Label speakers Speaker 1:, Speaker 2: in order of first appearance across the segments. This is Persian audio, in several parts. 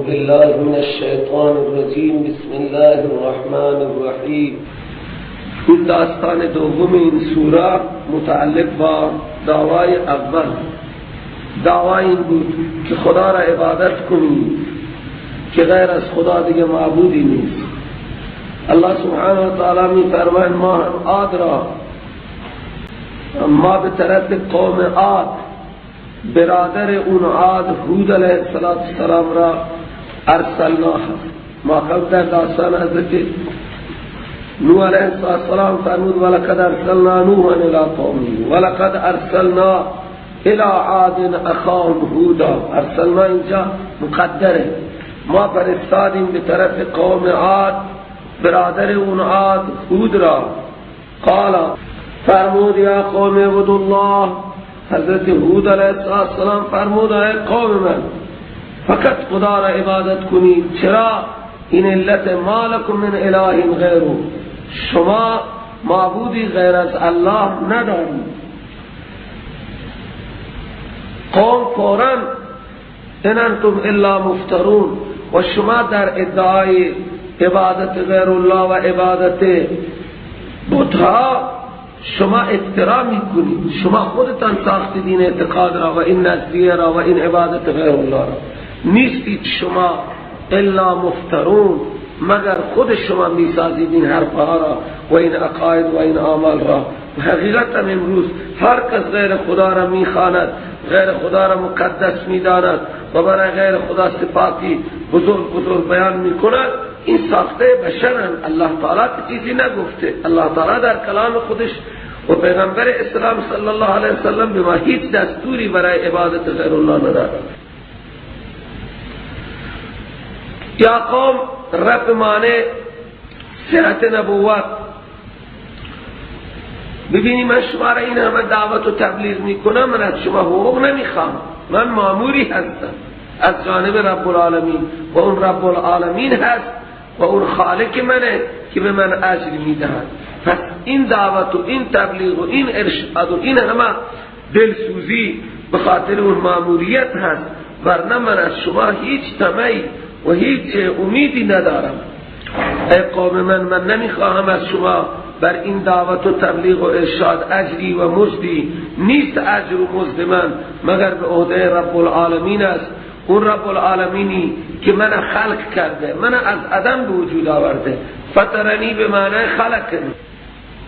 Speaker 1: بالله من الشیطان الرجیم. بسم الله الرحمن الرحیم. این داستان دوم این سوره متعلق با دعوای اول. دعوای این بود که خدا را عبادت کنید که غیر از خدا دیگه معبودی نیست. الله سبحانه و تعالی می فرماید ما هم عاد را، ما به طرف قوم عاد، برادر اون عاد هود علیه السلام را ارسلنا. ما قبل در داستان حضرت نوح علیه السلام فرمود ولقد ارسلنا نوحا الی قومه ولقد ارسلنا الی عاد اخاهم هودا. ارسلنا اینجا مقدره، ما فرستادیم به طرف قوم عاد برادر اون عاد هود را. قال فرمود یا قوم اعبدوا الله. حضرت هود علیه السلام فرمود ای قوم من فقط خدا را عبادت کنید. چرا؟ این علت ما لکم من اله غیره، شما معبودی غیر از الله ندارید. قوم فوراً ان انتم الا مفترون، و شما در ادعای عبادت غیر الله و عبادت بتها شما افترا میکنید، شما خودتان ساختید این اعتقاد را و این نظریه را و این عبادت غیر الله را. نیستید شما الا مفترون، مگر خود شما میسازید این حرفها را و این عقاید و این اعمال را. و حقیقتا امروز هر کس غیر خدا را میخواند، غیر خدا را مقدس میداند و برای غیر خدا صفاتی بزرگ بزرگ بیان میکند، این ساخته بشرن. الله تعالی چیزی نگفته. الله تعالی در کلام خودش و پیغمبر اسلام صلی الله علیه وسلم به ما هیچ دستوری برای عبادت غیر الله ندارد. یا قوم رب معنی صحت نبوت. ببینی من شما را این همه دعوت و تبلیغ میکنم، من از شما حقوق نمیخوام، من ماموری هستم از جانب رب العالمین و اون رب العالمین هست و اون خالق منه که به من اجر میدهد. پس این دعوت و این تبلیغ و این ارشاد و این همه دلسوزی به خاطر اون ماموریت هست، ورنه من از شما هیچ طمعی و هیچ امیدی ندارم. ای قوم من، من نمیخواهم از شما بر این دعوت و تبلیغ و ارشاد اجری و مزدی نیست. اجر و مزد من مگر به عهده رب العالمین است، اون رب العالمینی که من خلق کرده، من از عدم به وجود آورده. فطرنی به معنی خلقنی.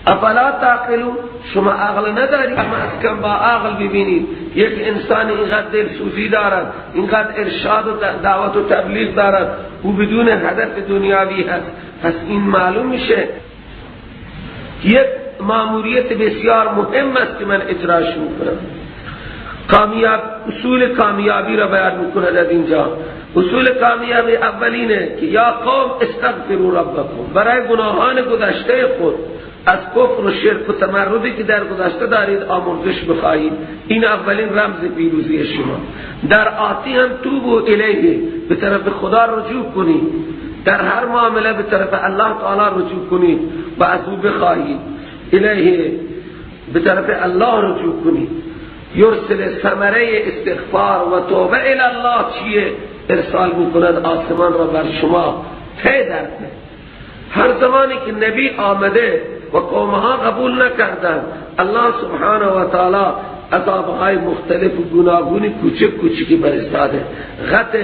Speaker 1: افلا تعقلون، شما عقل ندارید. اما از کم با عقل ببینید یک انسان اینقدر دلسوزی دارد، اینقدر ارشاد و دعوت و تبلیغ دارد، او بدون هدف دنیاوی هست. پس این معلوم میشه یک ماموریت بسیار مهم است که من اجراش میکنم. کامیاب، اصول کامیابی را بیان میکند از اینجا. اصول کامیابی اولینه که یا قوم استغفروا ربکم، برای گناهان گذشته خود از کفر و شرک و تمردی که در گذشته دارید آمرزش بخواهید. این اولین رمز پیروزی شما. در آتی هم توبوا الیه، به طرف خدا رجوع کنید. در هر معامله به طرف الله تعالی رجوع کنید و از او بخواهید. الیه، به طرف الله رجوع کنید. یرسل ثمره استغفار و توبه الی الله چیه؟ ارسال میکند آسمان را بر شما پی در پی. هر زمانی که نبی آمده و قومها قبول نکردند، الله سبحانه و تعالی عذابهای مختلف و گوناگونی کوچک کوچکی برستاده، غط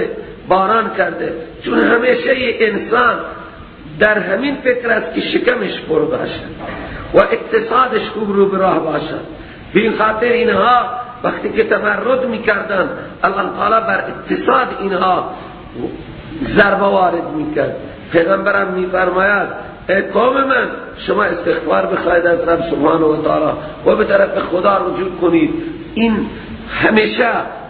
Speaker 1: باران کرده. چون همیشه انسان در همین فکر است که شکمش پر باشد و اقتصادش خوب رو به راه باشد. به این خاطر اینها وقتی که تمرد میکردن، الله تعالی بر اقتصاد اینها ضربه وارد میکرد. پیغمبرم میفرماید ای قوم من، شما استغفار بخواید از رب سبحانه و تعالی و به طرف خدا رجوع کنید. این همیشه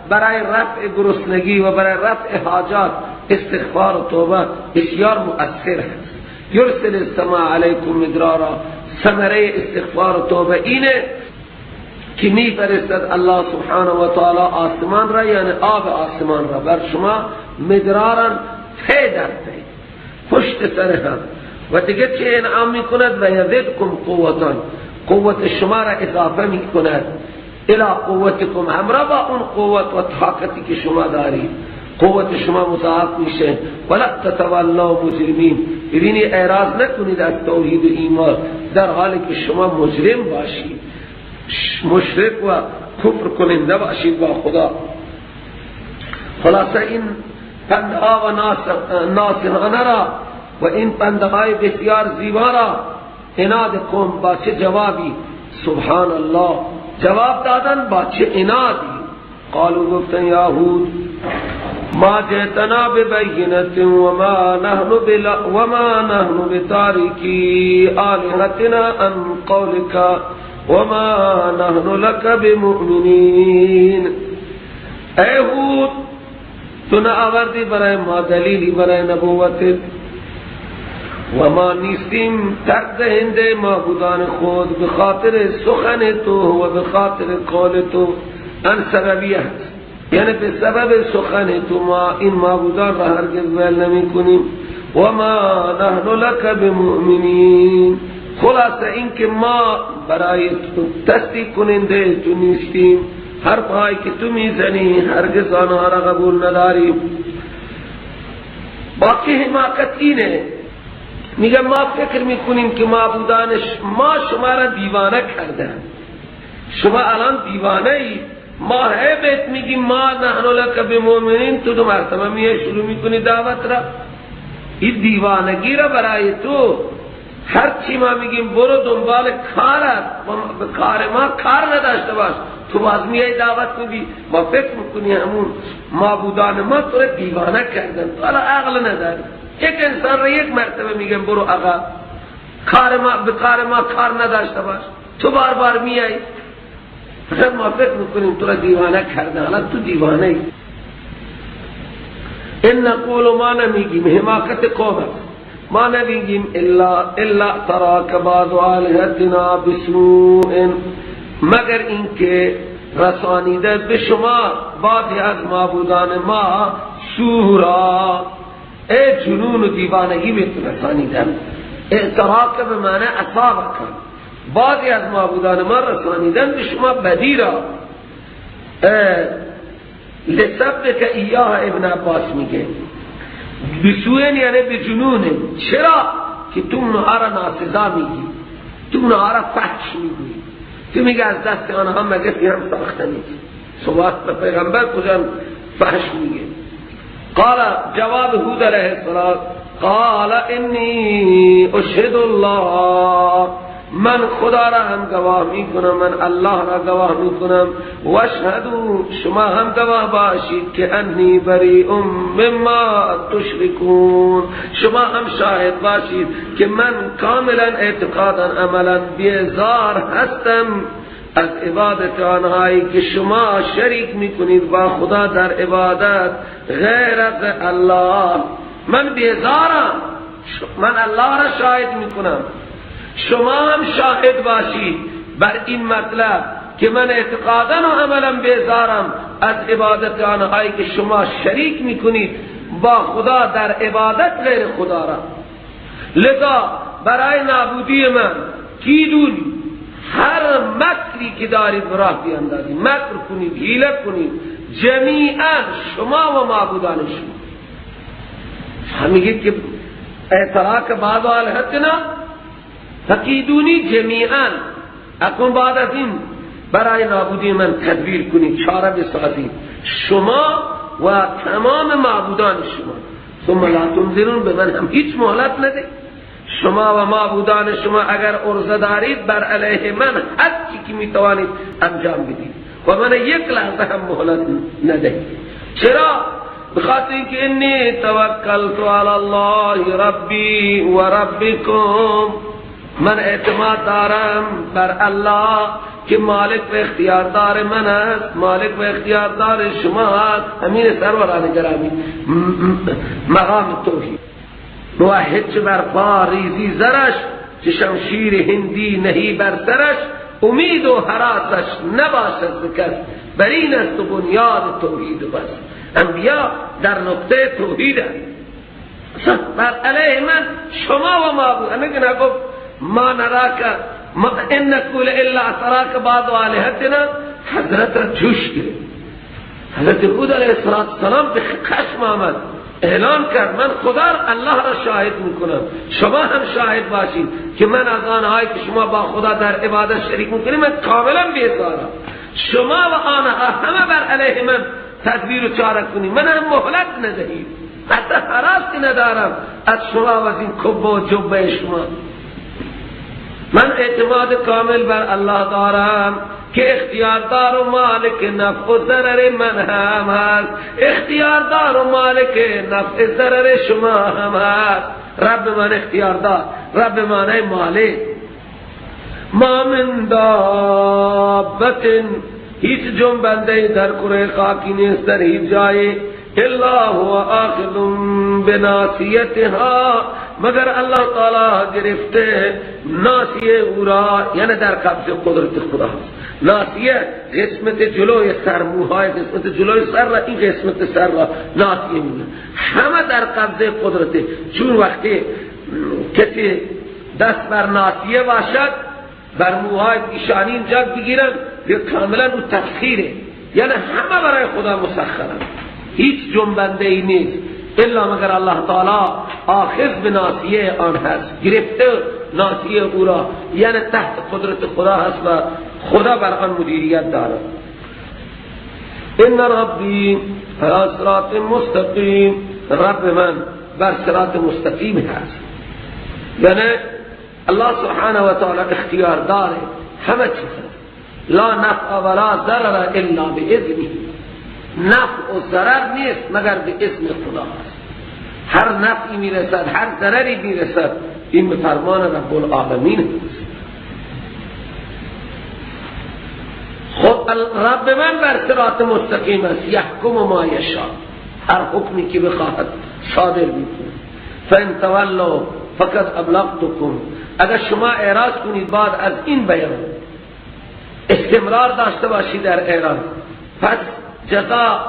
Speaker 1: برای رفع گرسنگی و برای رفع حاجات استغفار و توبه بسیار مؤثر هست. یرسل السماء علیکم مدرارا، ثمره استغفار و توبه اینه که میفرستد الله سبحانه و تعالی آسمان را، یعنی آب آسمان را بر شما مدرارا پی در پی پشت سر هم. و دیگه چه انعام میکند؟ و یزدکم قوتان، قوت شما را اضافه میکند. الی قوتکم، همراه با اون قوت و طاقتی که شما دارید. قوت شما مضاعف میشه. ولا تتولوا مجرمین، ببینی اعراض نکنید از توحید و ایمان در حالی که شما مجرم باشید، مشرک و کفر کننده باشید با خدا. خلاصه این پندها و ناصحانه را و این پندهای بسیار زیبا را عناد قوم با چه جوابی، سبحان الله، جواب دادن با چه عنادی. قالوا گفتن یا هود ما جئتنا ببینة وما نحن بتارکی آلهتنا عن قولك وما نحن لك بمؤمنین. ای هود، تو نه آوردی برای ما دلیلی برای نبوت و ما نیستیم ترک دهنده معبودان خود به خاطر سخن تو و به خاطر قول تو. ان سببیه هست، یعنی به سبب سخن تو ما این معبودان را هرگز ول نمی کنیم. و ما نحن لك بمؤمنین. خلاصه این که ما برای تو تصدیق کننده تو نیستیم، هر پای که تو میزنی هرگز آنها را قبول نداریم. باقی حماقت اینه، میگه ما فکر میکنیم که معبودانش ما شما را دیوانه کردن، شما الان دیوانه ای، ما هی بهت میگیم ما نحن لک بمؤمنین، تو دو مرتبه میای شروع میکنی دعوت را. این دیوانگی را برای تو هر چی ما میگیم برو دنبال کارت، کار ما کار نداشته باش، تو باز میای دعوت میدی. ما فکر میکنی همون معبودان ما تو را دیوانه کردن، تو الان عقل نداری. یک انسان را یک مرتبه میگم برو آقا کار ما، به کار ما کار نداشته باش، تو بار بار میای. فقط ما فکر میکنیم تو را دیوانه کردن، حالا تو دیوانه ای. ان نقول، ما نمیگیم، حماقت قوم است، ما نمیگیم الا تراک بعض آلهتنا بسوء، مگر اینکه رسانیده به شما بعضی از معبودان ما سورا، ای جنون و دیوانگی بهتون رسانیدن. اعتراک به معنی اصابک، بعضی از معبودان ما رسانیدن به شما بدی را. لسبک ایاه، ابن عباس میگه بسوین یعنی به جنون. چرا که تو اونها را ناسزا میگی، تو اونها را فحش میگی، تو میگه از دست آنها مگسی هم ساخته نیست. صبح به پیغمبر کجا فحش میگه؟ قال، جواب هود علیه السلام، قال انی اشهد الله، من خدا را هم گواه میکنم، من الله را گواه میکنم، و اشهدو، شما هم گواه باشید که انی بریء مما تشرکون، شما هم شاهد باشید که من کاملا اعتقادا عملا بیزار هستم از عبادت آنهایی که شما شریک میکنید با خدا در عبادت غیر از الله. من بیزارم، من الله را شاهد میکنم، شما هم شاهد باشید بر این مطلب که من اعتقادا و عملا بیزارم از عبادت آنهایی که شما شریک میکنید با خدا در عبادت غیر خدا را. لذا برای نابودی من کیدونی، هر مکری که دارید راه بیاندازید، مکر کنید، حیله کنید، جمیعا شما و معبودان شما. هم میگید که اعتراک بعض آلهتنا فکیدونی جمیعا، اکنون بعد از این برای نابودی من تدبیر کنید، چاره بسازید شما و تمام معبودان شما. ثم لا تنظرون، به من هم هیچ مهلت نده. شما و معبودان شما اگر عرضه دارید بر علیه من هر چی که میتوانید انجام بدید و من یک لحظه هم مهلت نده. چرا؟ بخاطر اینکه انی توکلت علی الله ربی و ربکم، من اعتماد دارم بر الله که مالک و اختیاردار من است، مالک و اختیاردار شما است. امین سروران گرامی، مقام توحید موحد چه بر پا ریزی زرش، چه شمشیر هندی نهی بر سرش، امید و هراسش نباشد ز کس، بر این است بنیاد توحید و بس. انبیا در نقطه توحید است. بر علیه من شما و معبود، انگه نگفت ما نراک ما ان نقول الا اعتراک بعض آلهتنا، حضرت را جوش گرفت. حضرت هود علیه السلام به خشم آمد، اعلان کرد من خدا الله را شاهد میکنم، شما هم شاهد باشید که من از آنهایی که شما با خدا در عبادت شریک میکنید من کاملا بیزارم. شما و آنها همه بر علیه من تدبیر و چاره کنید، من هم مهلت ندهید، حتی هراسی ندارم از شما و از این کبه و جبه شما. من اعتماد کامل بر الله دارم که اختیاردار و مالک نفع و ضرر من هم هست، اختیاردار و مالک نفع ضرر شما هم هست. رب من اختیاردار، رب من مالک. ما من دابت، هیچ جنبنده در کره خاکی نیست در هیچ جای، الا هو آخذ بناصیتها، مگر الله تعالی گرفته ناصیه او را، یعنی در قبض قدرت خدا. ناصیه قسمت جلوی سر، موهای قسمت جلوی سر را، این قسمت سر را ناصیه میگه. همه در قبض قدرته. چون وقتی کسی دست بر ناصیه باشد، بر موهای پیشانی اینجا بگیرن، کاملا او تسخیره، یعنی همه برای خدا مسخرن، هیچ جنبنده ای نیست الا مگر الله تعالی آخذ به ناصیه آن هست، گرفته ناصیه او را، یعنی تحت قدرت خدا هست و خدا بر آن مدیریت دارد. ان ربی علی صراط مستقیم، رب من بر صراط مستقیم هست، یعنی الله سبحانه و تعالی اختیار داره همه چیز. لا نفع ولا ضرر الا باذنه، نفع و ضرر نیست مگر به اذن خدا است. هر نفعی میرسد، هر ضرری میرسد، این به فرمان رب العالمین است. خب رب من بر صراط مستقیم است، یحکم ما یشاء، هر حکمی که بخواهد صادر میکنه. فان تولوا فقد ابلغتکم، اگر شما اعراض کنید بعد از این بیان، استمرار داشته باشید در اعراض، پس جزا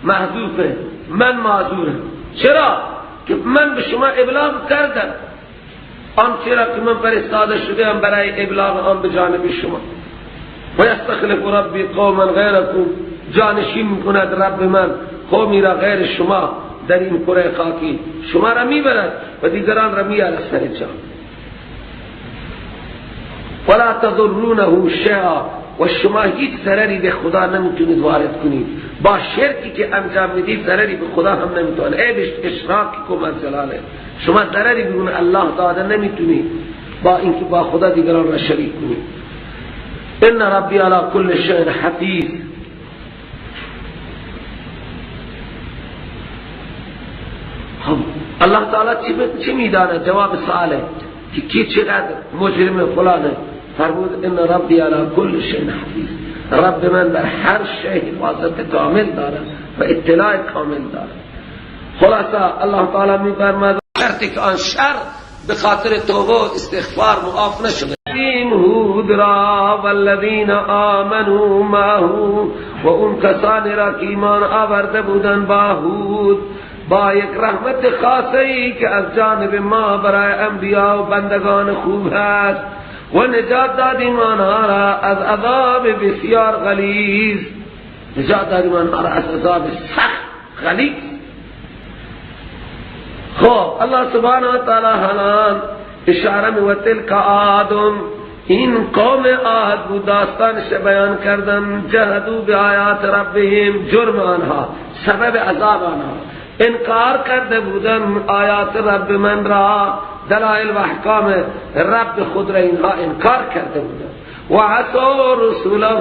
Speaker 1: محذوفه، من معذورم. چرا؟ که من به شما ابلاغ کردم آن چرا که من فرستاده شده ام برای ابلاغ آن به جانب شما. و یستخلف ربی قوما غیرکم، جانشین میکند رب من قومی را غیر شما در این کره خاکی، شما را میبرد و دیگران را میاره سر جا. ولا تضرونه شیئا، و شما هیچ ضرری به خدا نمیتونید وارد کنید. با شرکی که انجام میدید ضرری به خدا هم نمیتونید. ای اشراک کو من جلاله، شما ضرری به اون الله داده نمیتونید با اینکه با خدا دیگران را شریک کنید. ان ربی علی کل شیء حفیظ. خب الله تعالی چی میدانه؟ جواب سواله که کی چقدر مجرم فلانه. فرمود ان ربی علی کل شیء حفیظ، رب من بر هر شیء حفاظت کامل داره و اطلاع کامل داره. خلاصه الله تعالی میفرماید شرطی که آن شر به خاطر توبه و استغفار معاف نشده. هود را والذین آمنوا معه، و اون کسانی را که ایمان آورده بودن با هود، با یک رحمت خاصی ای که از جانب ما برای انبیاء و بندگان خوب هست، و نجات دادیم آنها را از عذاب بسیار غلیظ، نجات دادیم آنها را از عذاب سخت غلیظ. خب الله سبحانه و تعالی حالان اشاره می و تلک عاد، این قوم عاد بود، داستانش بیان کردن. جهدوا بآیات ربهم، جرم آنها سبب عذاب آنها، انکار کرده بودن آیات رب من را، دلائل و احکام رب خود را اینها انکار کرده بودن. و عصوا رسوله،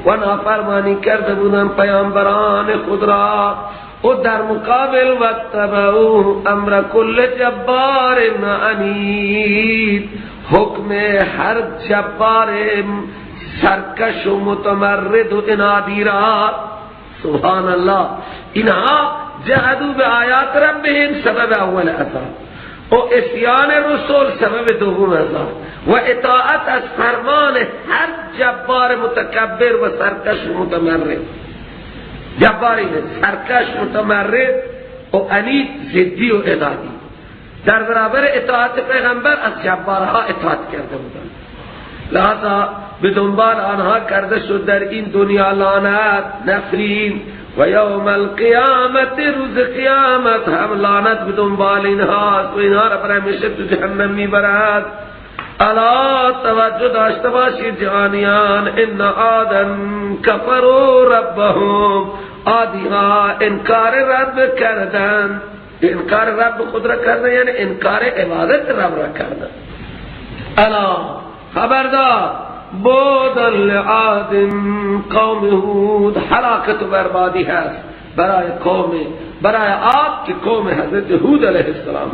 Speaker 1: و نافرمانی کرده بودن پیامبران خود را، و در مقابل واتبعوا امر کل جبار عنید، حکم هر جبار سرکش و متمرد و عنادی را. سبحان الله، اینها جهدوا به آیات ربهم سبب اول عذاب، و عصیان رسول سبب دوم عذاب، و اطاعت از فرمان هر جبار متکبر و سرکش و متمرد. جبار اینه سرکش متمرد و عنید، ضدی و عنادی. در برابر اطاعت پیغمبر از جبارها اطاعت کرده بودند، لہذا به دنبال آنها کرده شد در این دنیا لعنت، نفرین، و یوم القیامت، روز قیامت هم لعنت به دنبال اینهاست و اینها را برای همیشه تو جهنم میبرد. الا توجه داشته باشید جهانیان، ان عادا کفروا ربهم، عادیها انکار رب کردن، انکار رب خود را کردن، یعنی انکار عبادت رب را کردن. الا خبردار، بعدا لعاد قوم هود، هلاکت و بربادی هست برای قوم، برای عاد که قوم حضرت هود علیه السلام.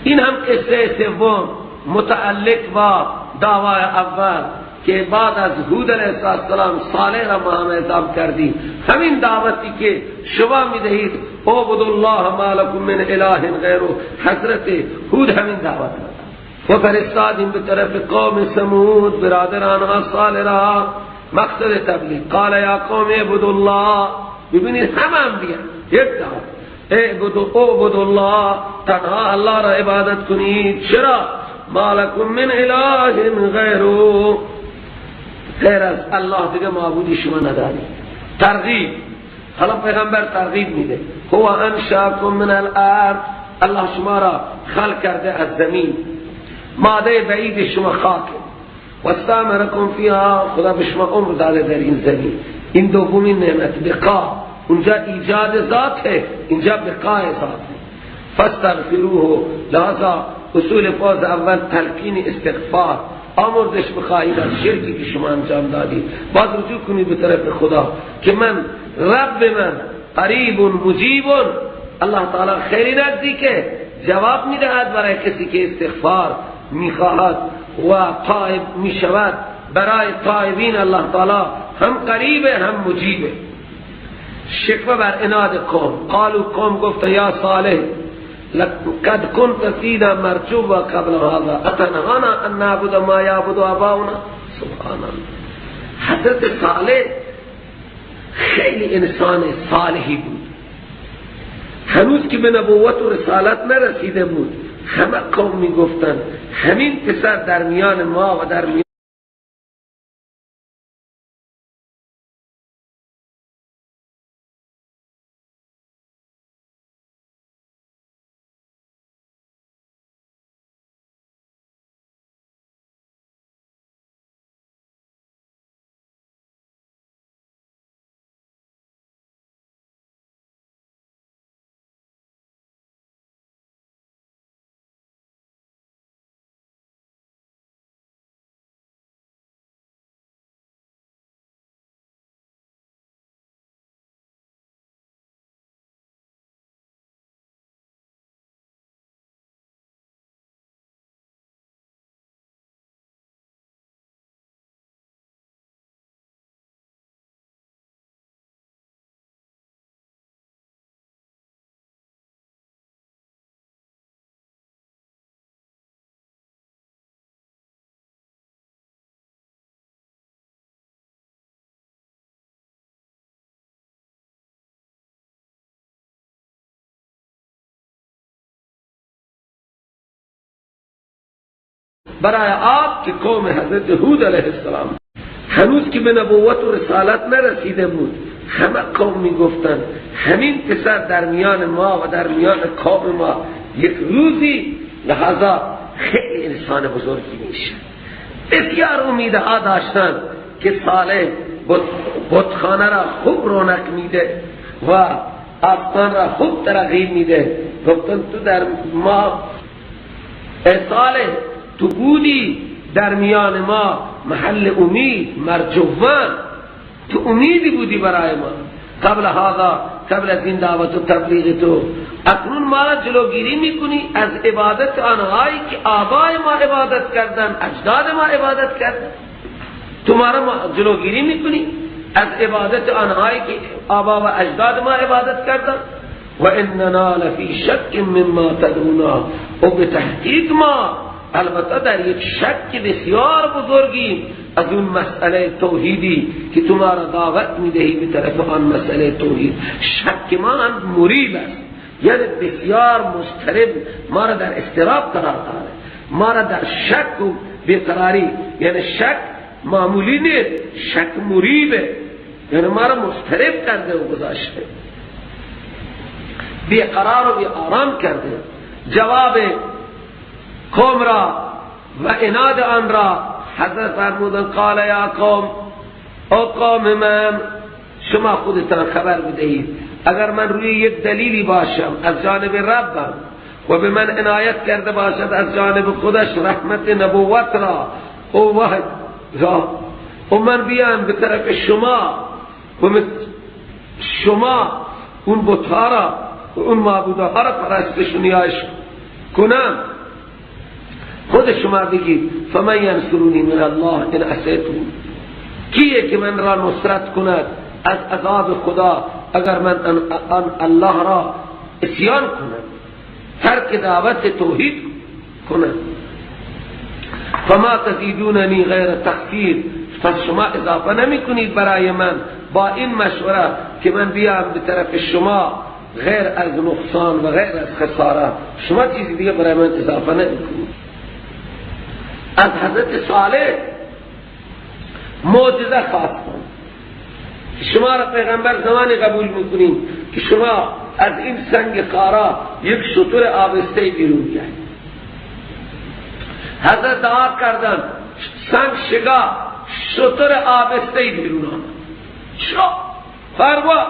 Speaker 1: این هم قصه سوم متعلق با دعوای اول که بعد از هود علیه السلام صالح را ما هم اعزام کردیم. همین دعوتی که شما میدهید اعبدوا الله ما لکم من اله غیره، حضرت هود همین دعوت را و فرستادیم به طرف قوم ثمود، برادر آنها صالح را، مقصد تبلیغ. قال یا قوم اعبدوا الله، ببینید هم انبیا یک دعوت، اعبدوا الله، تنها الله را عبادت کنید. چرا؟ ما لکم من اله غیره، غیر از الله دیگه معبودی شما ندارید. ترغیب، حالا پیغمبر ترغیب میده. هو انشاکم من الارض، الله شما را خلق کرده از زمین، ماده بعید شما خاک، واستعمرکم فیها، خدا به شما عمر داده در این زمین. این دومین نعمت بقا، اونجا ایجاد ذاته، اینجا بقای ذاته. فاستغفروه، لذا اصول فاز اول تلقین استغفار، آمرزش بخواهید از شرکی که شما انجام دادید، باز رجوع کنید به طرف خدا که من رب من قریب مجیب، الله تعالی خیلی نزدیکه، جواب میدهد برای کسی که استغفار میخواهد و تائب میشود. برای تائبین الله تعالی هم قریبه هم مجیبه. شکوه بر عناد قوم، قالوا قوم گفت یا صالح لقد كنت فينا مرجوا قبل هذا اتنهانا ان نعبد ما يعبد آباؤنا. سبحان الله، حضرت صالح خیلی انسان صالحی بود، هنوز که به نبوت و رسالت نرسیده بود، همه قوم میگفتن همین پسر در میان ما و در میان برای عاد که قوم حضرت هود علیه السلام، هنوز که به نبوت و رسالت نرسیده بود، همه قوم میگفتن همین پسر در میان ما و در میان قوم ما یک روزی لحظه خیلی انسان بزرگی میشه. بسیار امیدها داشتن که صالح بتخانه را خوب رونق میده و آستان را خوب ترغیب میده. گفتن تو در ما صالح تو بودی در میان ما محل امید، مرجوان، تو امیدی بودی برای ما قبل هذا، قبل از این دعوت و تبلیغ تو. اکنون ما را جلوگیری میکنی از عبادت آنهایی که آبای ما عبادت کردن، اجداد ما عبادت کردن. تو ما را جلوگیری میکنی از عبادت آنهایی که آبا و اجداد ما عبادت کردن. و اننا لفی شک مما تدعونا، و به تحقیق ما البته در یک شک بسیار بزرگی از اون مسئله توحیدی که تو ما را دعوت میدهی به طرف آن مسئله توحید. شک ما هم مریب است، یعنی بسیار مضطرب، ما را در اضطراب قرار داده، ما را در شک و بیقراری. یعنی شک معمولی نیست، شک مریبه، یعنی ما را مضطرب کرده و گذاشته، بیقرار و بیآرام کرده. جواب قوم را و عناد آن را حضرت فرمودن قال یا قوم، او قوم من، شما خودتان خبر بدهید اگر من روی یک دلیلی باشم از جانب ربم و به من عنایت کرده باشد از جانب خودش رحمت نبوت را او وحی را، و من بیام به طرف شما و شما اون بتها را و اون معبودها را پرستش و نیایش کنم، خود شما بگید فمن ینصرونی من الله ان عصیتم، کیه که من را نصرت کند از عذاب خدا اگر من آن الله را عصیان کنم، ترک دعوت توحید کنم. فما تزیدوننی غیر تخسیر، پس شما اضافه نمی کنید برای من با این مشوره که من بیام به طرف شما غیر از نقصان و غیر از خساره، شما چیزی دیگه برای من اضافه نمی کنید. از حضرت صالح معجزه خواستم، شما را پیغمبر زمانی قبول میکنیم که شما از این سنگ خارا یک شتر آبسته بیرون بیایید. حضرت دعا کردن، سنگ شگا، شتر آبسته بیرون آمد. فروا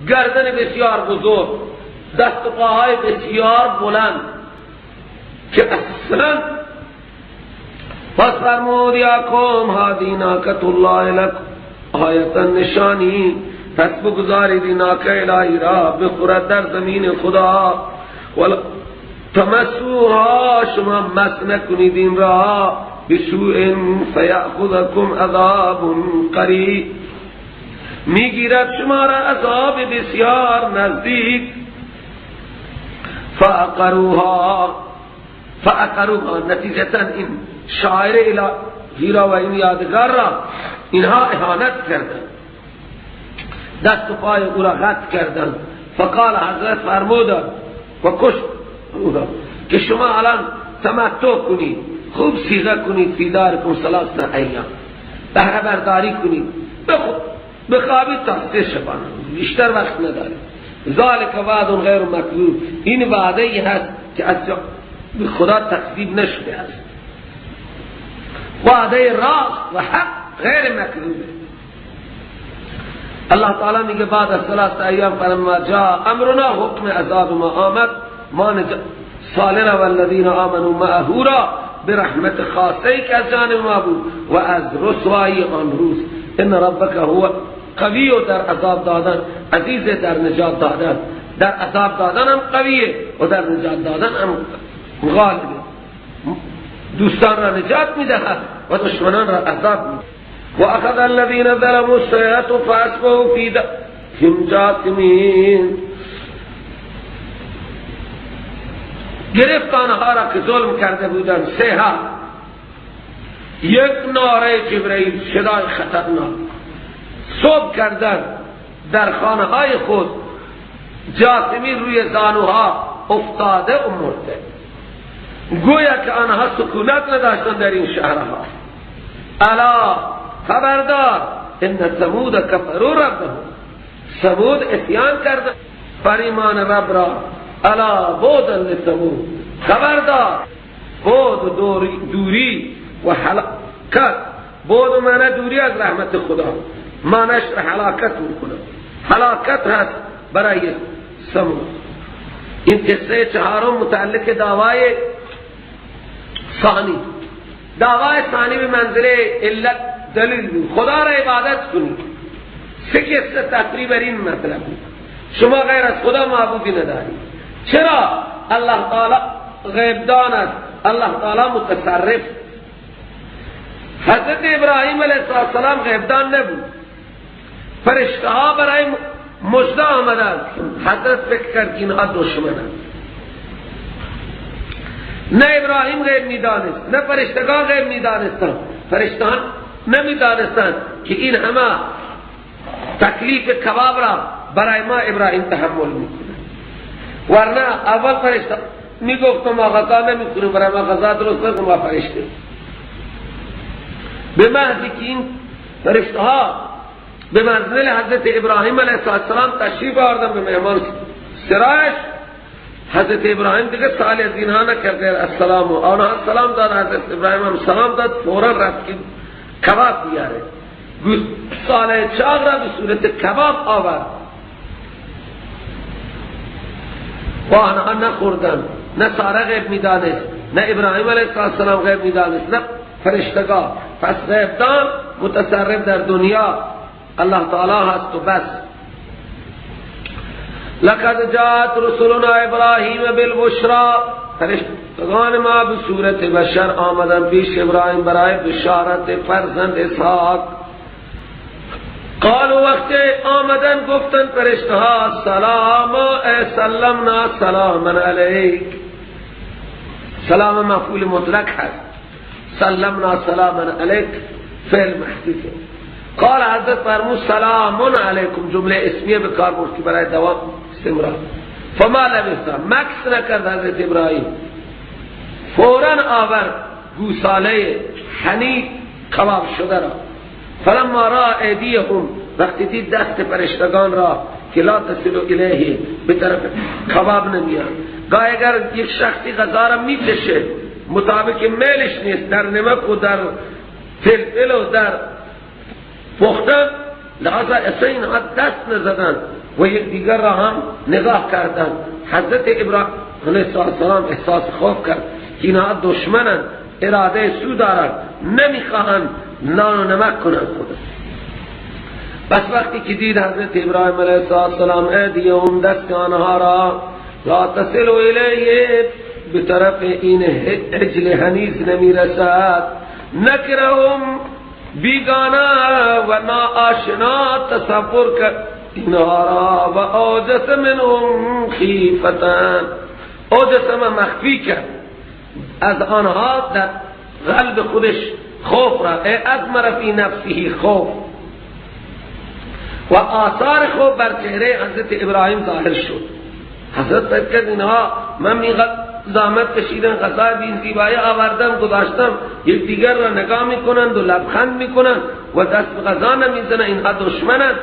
Speaker 1: گردن بسیار بزرگ، دست و پاهای بسیار بلند که اصلا. پس فرمود یا قوم هذه ناقة الله لکم آیتا نشانی، پس بگذارید ناقه الهی را بخورد در زمین خدا، ولا تمسوها، شما مس نکنید این را، بسوء فیأخذکم عذاب قریب، میگیرد شما را عذاب بسیار نزدیک. فعقروها، فعقروها، نتیجتا این شاعر الهی را و این یادگار را اینها اهانت کردند، دست و پای او را قطع کردند. فقال حضرت فرمودند و کشت او را که شما الان تمتع کنید، خوب صیغه کنید، فی دارکم ثلاثة ایام، بهره برداری کنید، بخوابید تا 3 شبانه، بیشتر وقت ندارید. ذالک وعد غیر مکذوب، این وعده ای هست که از خدا تکذیب نشده است، وعده راست و حق غیر مکذوبه. الله تعالی میگه بعد از 3 ایام فلما جاء امرنا، حکم عذاب ما آمد، ما صالح و الذین آمنوا معه را به رحمت خاصه که از جانب ما بود و از رسوایی آن روز. ان ربک هو قوی، در عذاب دادن عزیز، در نجات دادن، در عذاب دادن هم قویه و در نجات دادن هم غالبه. دوستان را نجات میدهد و دشمنان را عذاب میدهد. و اخذ الذین ظلموا الصیحة فاصبحوا فی دارهم جاثمین، گرفت آنها را که ظلم کرده بودند. صیحه، یک ناره جبرئیل، صدای خطرناک، صبح کردن در خانه های خود، جاثمین روی زانوها افتاده و مرده، گویا که آنها سکونت نداشتند در این شهرها. الا خبردار ان ثمود کفروا ربهم، ثمود عصیان کرد فریمان رب را. الا بعدا لثمود، خبردار بعد دوری و هلاکت، بعد معنی دوری از رحمت خدا، معنیش هلاکت میکنه، هلاکت هست برای ثمود. این قصه چهارم متعلق دعوای ثانی، دعوای ثانی به منزله علت دلیل بود، خدا را عبادت کنید. سه قصه تقریبا این مطلب بود، شما غیر از خدا معبودی ندارید. چرا؟ الله تعالی غیبدان است، الله تعالی متصرف. حضرت ابراهیم علیه السلام غیبدان نبود، فرشته ها برای مژده آمدند، حضرت فکر کرد که اینها دشمنند. نه ابراهیم غیب میدانست، نه فرشتگان غیب میدانستند، فرشتگان نمیدانستند که این همه تکلیف کباب را برای ما ابراهیم تحمل میکنه. ورنه اول فرشته میگفت ما غذا نمیخوریم، برای ما غذا درست نکن، ما فرشته. به محضی که این فرشته ها به منزل حضرت ابراهیم علیه السلام تشریف آوردن به مهمان سرایش. حضرت ابراهیم دیگه سوال از اینها نکرد، السلام و آنها سلام داد، حضرت ابراهیم هم سلام داد، فورا رفت که کباب بیاره. گوساله چاق را به صورت کباب آورد و آنها نخوردن. نه ساره غیب میدانست، نه ابراهیم علیه السلام غیب میدانست، نه فرشتگاه. پس غیب دان متصرف در دنیا الله تعالی هست و بس. لقد جاءت رسولنا ابراهیم بالبشرا، فرشتگان ما به صورت بشر آمدن پیش ابراهیم برای بشارت فرزند اسحاق. قالوا وقت آمدن گفتن فرشتها سلام سلمنا سلاما علیک. سلام مفعول مطلق هست، سلمنا سلاما علیک فعل محذوف. قال حضرت فرمود سلام علیکم، جمله اسمیه به کار برد که برای دوام استمرار. فما لبث، مکس نکرد حضرت ابراهیم، فوراً آورد گوساله حنید کباب شده را. فلما را ایدیهم، وقتی دید دست فرشتگان را که لا تصل الیه، به طرف کباب نمیاد. گاهی اگر یک شخصی غذا را میکشه مطابق میلش نیست، در نمک و در فلفل و در پختن، لحاظا اصلا اینها دست نزدن و یک دیگر را هم نگاه کردن. حضرت ابراهیم علیه السلام احساس خوف کرد که اینها دشمنن، اراده سو دارند، نمیخواهند نان و نمک کنند خود. بس وقتی که دید حضرت ابراهیم علیه السلام ایدیهم، دست آنها را لا تصل الیه، به طرف این عجل حنیذ نمیرسد، نکرهم بیگانه و ناآشنا تصور کرد اینها را، و اوجس منهم خیفتن، اوجس من مخفی کرد از آنها در قلب خودش خوف را، اضمر فی نفسه خوف، و آثار خوف بر چهره حضرت ابراهیم ظاهر شد. حضرت فکر کرد اینها من میقدر زحمت کشیدن، غذای بین زیبایی آوردم گذاشتم، یک دیگر را نگاه میکنند و لبخند میکنند و دست به غذا نمیزنند، اینها دشمنند،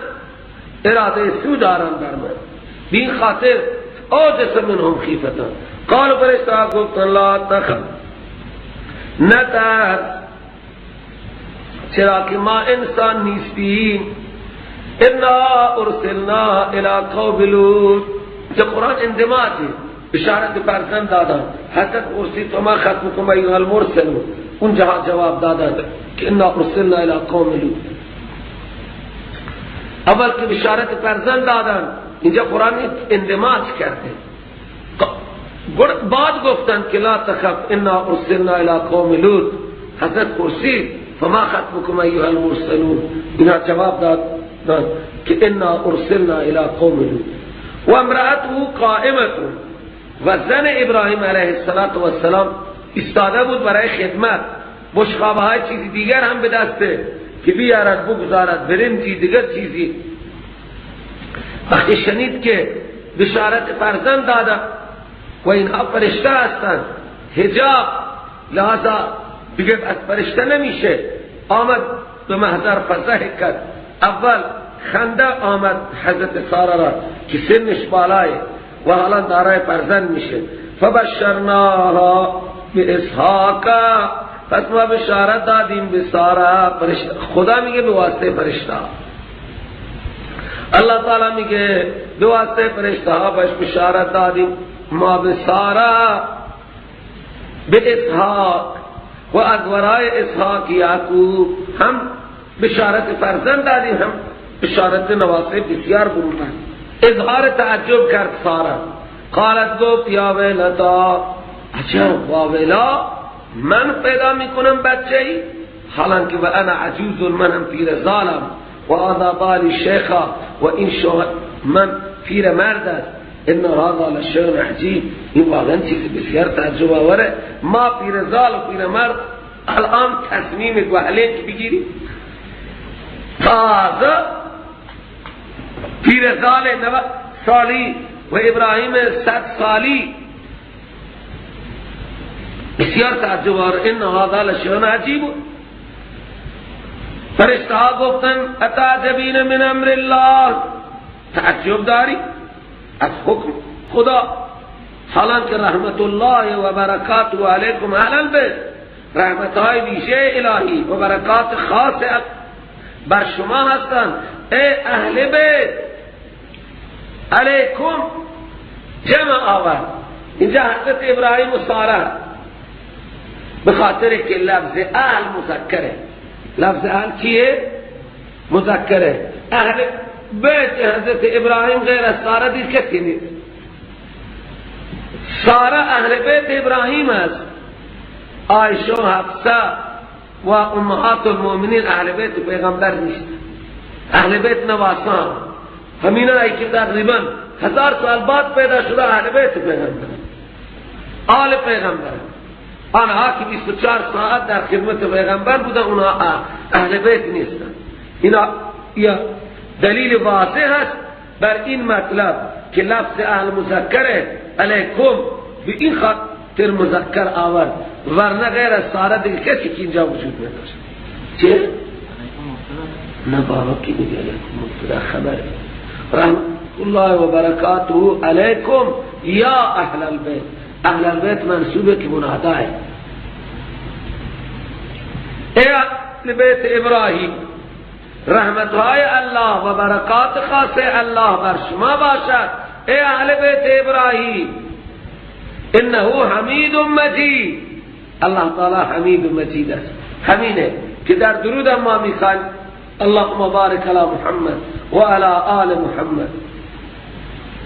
Speaker 1: اراده سو دارند بر من. بین خاطر اوجس منهم خیفتن. قالوا فرشتہ گفتن لا تخف، نترس، چرا که ما انسان نیستیم. انا ارسلنا الی قوم لوط، که قرآن اندماجه بشارت فرزند دادن. حضرت پرسید فما خطبکم ایها المرسلون، اونجا جواب دادن که انا ارسلنا الی قوم لوط. اول که بشارت فرزند دادن، اینجا قرآن اندماج کرده. بعد گفتن که لا تخف انا ارسلنا الی قوم لوط. حضرت پرسید فما خطبکم ایها المرسلون، اینا جواب دادن که انا ارسلنا الی قوم لوط و امرأته قائمه، و زن ابراهیم علیه السلام ایستاده بود برای خدمت، بشقابه های چیزی دیگر هم به دسته که بیارد بگذارد، برنجی دیگر چیزی. وقتی شنید که بشارت فرزند داده و اینها فرشته هستند، حجاب لحاظا دیگه از فرشته نمیشه، آمد به محضر فضح کرد. اول خنده آمد حضرت ساره را که سنش بالای و حالا دارای فرزند میشه. فبشرناها باسحاق، پس ما بشارت دادیم به ساره. خدا میگه به واسطه فرشته، اللہ تعالی میگه به واسطه فرشته ها بهش بشارت دادیم ما به ساره به اسحاق و از ورای اسحاق یعقوب، هم بشارت فرزند دادیم هم بشارت نواسه بسیار برومند. اظهار تعجب کرد ساره، قالت گفت یا ویلتا، عجب واویلا، من پیدا میکنم بچه ای، حالانکه و انا عجوز، منم پیر ظالم، و هذا بالی شیخا، و این شوهر من پیر مرد است. ان هذا لشیء عجیب، این واقعا چیز بسیار تعجب آوره، ما پیر زال و پیر مرد الان تصمیم گوهلین بگیریم. تازه پیر زال 90 سالی و ابراهیم 100 سالی، بسیار تعجب آور. ان هذا لشیء عجیب. فرشته ها گفتن اتعجبین من امر الله، تعجب داری از حکم خدا، حالانکه رحمت الله و برکاته علیکم اهل البیت، رحمت های ویژه الهی و برکات خاص بر شما هستند ای اهل بیت. علیکم جمع آورد اینجا حضرت ابراهیم و ساره، به خاطر که لفظ اهل مذکره. لفظ اهل چیه؟ مذکره. اهل بیت حضرت ابراهیم غیر از ساره دیگر کسی نیست. ساره اهل بیت ابراهیم است. عایشه و حفصه و امهات المؤمنین اهل بیت پیغمبر نیست، اهل بیت نواسان، همینایی که تقریبا 1000 سال بعد پیدا شده اهل بیت پیغمبر، آل پیغمبر، آنها که 24 ساعت در خدمت پیغمبر بودن اونها اهل بیت نیستن. اینا یا دلیل واضح است بر این مطلب که لفظ اهل مذکره علیکم به این خاطر مذکر آورد، ورنه غیر از ساره دیگه کسی که اینجا وجود نداشت. چه؟ نه بابا کی میگه علیکم مبتدا خبره. رحمت الله و برکاته علیکم یا اهل البیت. اهل البیت منصوبه که مناداه. ای اهل بیت ابراهیم، رحمت های الله و برکات خاص الله بر شما باشد. ای اهل بیت ابراهیم، انه حمید مجید. الله تعالی حمید مجید است. همینه که در درود ما میخوان اللهم بارک علی محمد و علی آل محمد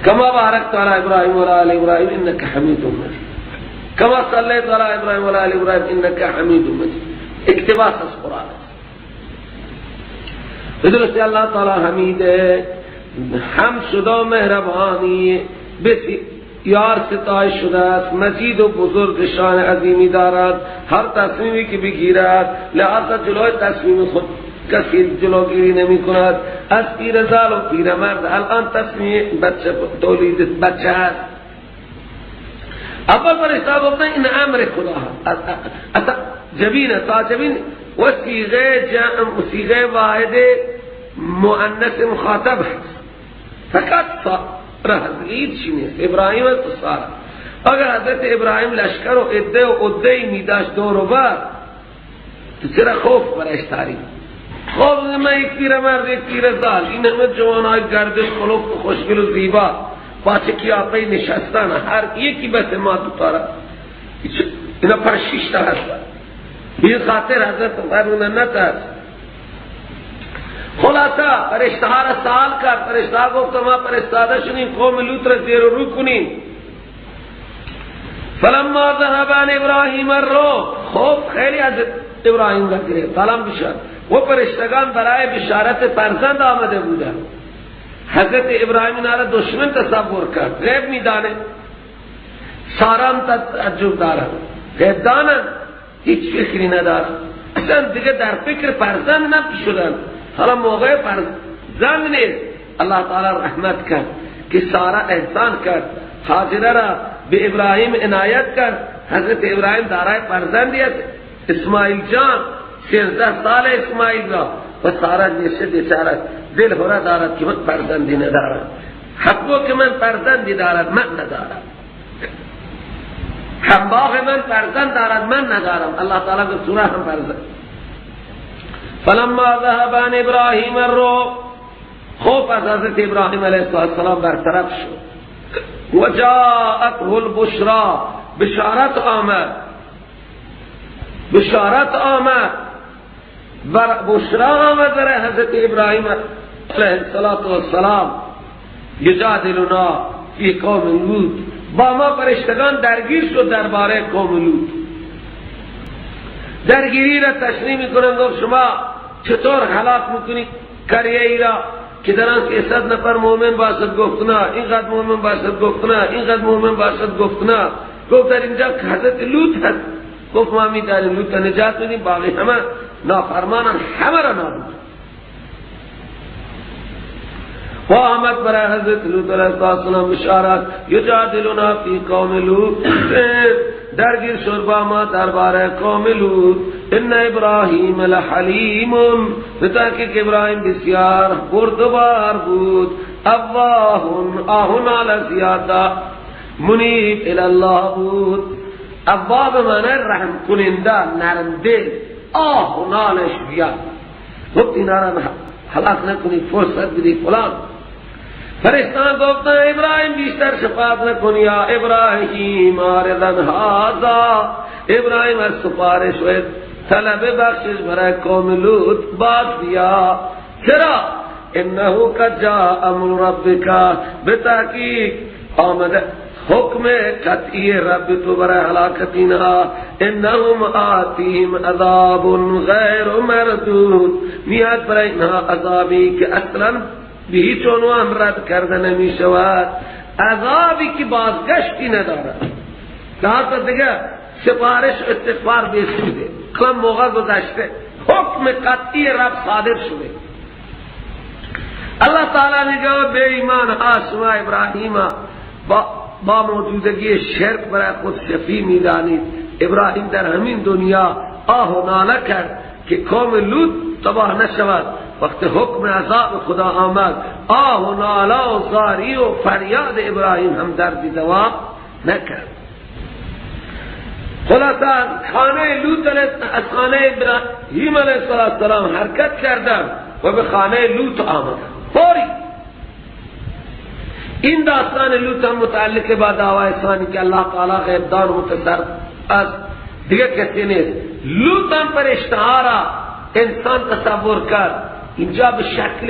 Speaker 1: کما بارکت علی ابراهیم و علی آل ابراهیم انک حمید مجید، کما صلیت علی ابراهیم و علی آل ابراهیم انک حمید مجید. اقتباس از قرآن است. بدرستی الله تعالی حمید هم شده مهربانی بسیار ستایش شده است، مجید و بزرگ شان عظیمی دارد. هر تصمیمی که بگیرد لحاظ جلوی تصمیم خود کسی جلوگیری نمی کند. از پیرزال و پیرمرد الان تصمیم بچه تولید بچه هست. اول فرشته گفتن این امر خدا هست. جبین تا جبین و صیغه جمع و صیغه واحد مؤنث مخاطب هست، فقط ساره هیچ چی نیست. ابراهیم است و ساره. اگر حضرت ابراهیم لشکر و عده و عده می داشت دور و بر، تو چرا خوف برایش تاری؟ خوف من یک پیرمرد یک پیرزال، این همه جوانای گردش خلوف و خوشگل و زیبا با چه قیافه نشستن، هر یکی بس ما دو تارا اینا پر 6 تا هستن. این خاطر حضرت فرمودن نترس. خلاصه فرشته ها را سوال کرد. فرشته ها گفت ما فرستاده شدیم قوم لوط را زیر و رو کنیم. فلما ذهب عن ابراهیم الروع، خوف خیلی از ابراهیم را گرفت. سلام بشار و فرشتگان برای بشارت فرزند آمده بودند. حضرت ابراهیم اینا را دشمن تصور کرد. غیب میدانه، سارا هم تعجب دارد، غیب دانند، هیچ فکری ندارد، اصلا دیگه در فکر فرزند نشدن. حالا موقع فرزند نیست. الله تعالی رحمت کرد که سارا احسان کرد، هاجره را به ابراهیم عنایت کرد. حضرت ابراهیم دارای فرزندی است، اسماعیل جان، 13 سال اسماعیل را، و سارا نیست بیچاره دل هورا دارد که من فرزندی ندارم. حقو که من فرزندی دارد من ندارم، همباغ من فرزند دارد من ندارم. الله تعالی به سوره هم فرزند. فلما ذهب عن ابراهیم الروع، خوف از حضرت ابراهیم علیه السلام برطرف شد. و جاءته البشرا، بشارت آمد، بشارت آمد، بشرا آمد برای حضرت ابراهیم علیه السلام. یجادلنا فی قوم لوط، با ما فرشتگان درگیر شد درباره قوم لوط. درگیری را تشریح میکنن. گفت شما چطور هلاک میکنی قریه ای را که در آن 300 نفر مؤمن باشد؟ گفت نه. اینقدر مؤمن باشد؟ گفت نه. اینقدر مؤمن باشد؟ گفت نه. گفت در اینجا حضرت لوط هست. گفت ما میدانیم لوط نجات میدیم، باقی همه نافرمانان همه را نابود. و آمد برای حضرت لوط علیه السلام بشارت، یجادلنا فی قوم لوط، درگیر شد با ما درباره قوم لوط. ان ابراهیم لحلیم، بتحقیق ابراهیم بسیار بردبار بود، اواه آه ناله زیاده، منیب الی الله بود. اواه به معنی رحم کننده، نرم دل، آه نالش بیاد. گفت اینا را هلاک نکنی، فرصت بدی فلان. فرشتان گفتن ابراهیم بیشتر شفاعت نکنی، یا ابراهیم آرزن هذا، ابراهیم از سفارش و طلب بخشش برای قوم لوط باز بیا. چرا؟ انه قد جاء امر ربک، بتحقیق آمده حکم قطعی رب تو برای هلاکت اینها. انهم آتیهم عذاب غیر مردود، میاد برای اینها عذابی که اصلا به هیچ عنوان رد کرده نمی شود، عذابی که بازگشتی ندارد. لحاظ دیگه سفارش استغفار بسوده، کلم موقع گذشته، حکم قطعی رب صادر شده. اللہ تعالی میگه بے ایمان آسما ابراهیم با موجودگی شرک برای خود شفیع میدانید. ابراهیم در همین دنیا آه و ناله کرد که قوم لوط تباه نشود. وقت حکم عذاب خدا آمد، آه و ناله و زاری و فریاد ابراهیم هم دردی دوا نکرد. خلاصہ خانه لوط از خانه ابراهیم علیه السلام حرکت کردند و به خانه لوط آمدند فوری. این داستان لوط هم متعلق با دعوای ثانی که اللہ تعالی غیب دان متصرف است، دیگه کسی نیست. لوط هم فرشته‌ها را انسان تصور کرد، اینجا به شکل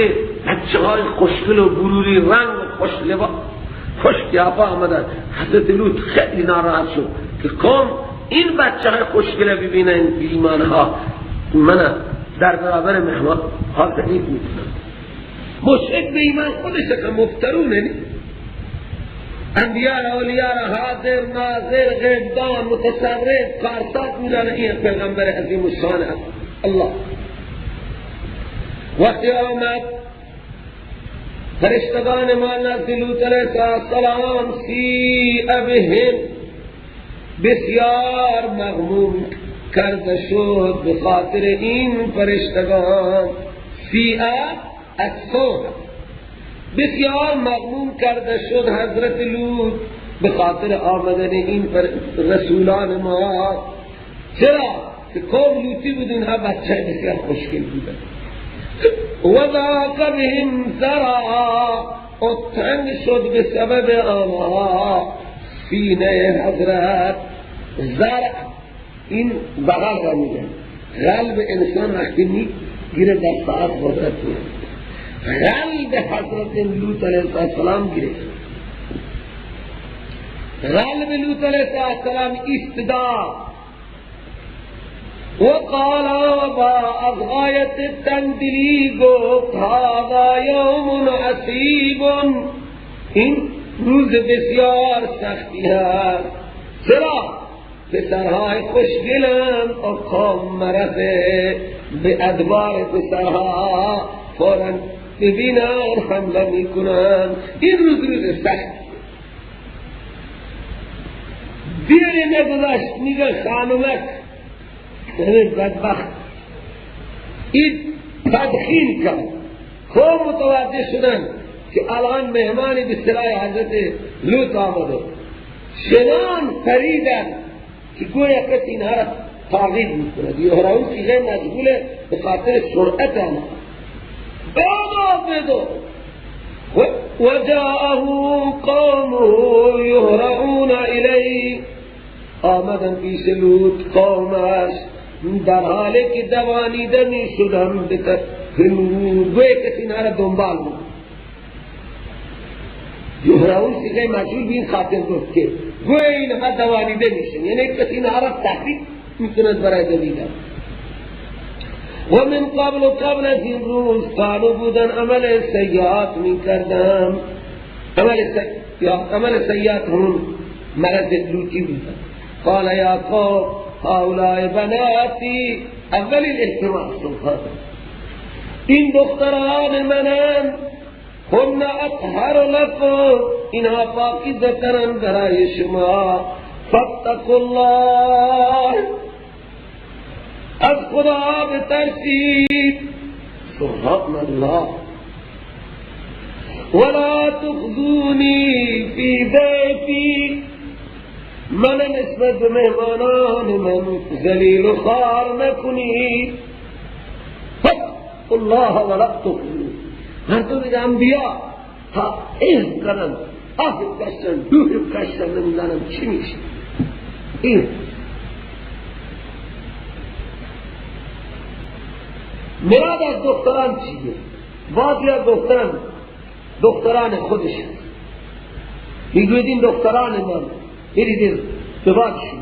Speaker 1: بچه های خوشگل و بروری رنگ و خوش لباس خوش قیافه آمدن. حضرت لوط خیلی ناراحت شد که قوم این بچه های خوشگل ببینن بی ایمان ها، من در برابر مهمان ها ضعیف میکنم. مشرک به ایمان خودش که مفترونه، نی انبیاء اولیاء را حاضر ناظر غیبدان متصرف کارساز میدانه. این پیغمبر عظیم الشان است الله. وقتی آمد فرشتگان ما نزد لوط علیه السلام، سیء بهم، بسیار مغموم کرده شد به خاطر این فرشتگان. سیء السوء، بسیار مغموم کرده شد حضرت لوط به خاطر آمدن این رسولان ما. چرا؟ که قوم لوطی بود، اینها بچه بسیار خوشگل بودن. وضاق بهم ذرعا، و تنگ شد به سبب آنها سینه حضرت. زرع این بغل را میگن، قلب انسان وقتی میگیره در ساعت قدرت میاد. قلب حضرت لوط علیه السلام گرفت، قلب لوط علیه السلام استدار. وقال با از غایت تندلی گفت هذا یوم عصیب، این روز بسیار سختی هست. چرا؟ پسرهای خوشگلند و قوم مرضه به ادبار پسرها فوراً ببینن حمله میکنن. این روز روز سخت. دیری نگذاشت میگه خانمک بدبخت این تدخین کرد. خوب متوجه شدن که الان مهمانی به سرای حضرت لوط آمده. چنان پریدن که گویا کسی اینها را تعقیب میکند. یهراون صیغه مجهوله به خاطر سرعت آنها. بدو بدو وجاءه قومه یهرعون الیه، آمدن پیش لوط قومش در حالی که دوانیده می شدن به طرف لوط، گویا کسی اینها را دنبال بود. یهرعون صیغه مجهول به این خاطر گفت که گویا اینها دوانیده میشن، یعنی کسی اینها را تحریک میکند برای دویدن. و من قبل قبل از این روز کانو بودن عمل سیئات میکردن. عمل سیئات همون مرض لوطی بودن. قال یا قوم هؤلاء بناتی، اول الاهتمام سبحان، این دختران منن، هن اطهر لکم، اینها پاکیزه ترن برای شما، فاتقوا الله، از خدا بترسید. سبحان الله. ولا تخزونی فی ضیفی، من نسبت به مهمانان من ذلیل و خوار نکنید. فاتقوا الله ولا تخزونی. مردم انبیا تا این کنن، آه کشتن، دوه کشتن، نمیدانم چی میشه. این مراد از دختران چیه؟ بعضی گفتن دختران خودش هست، میگوید این دختران من برید ازدواجشون،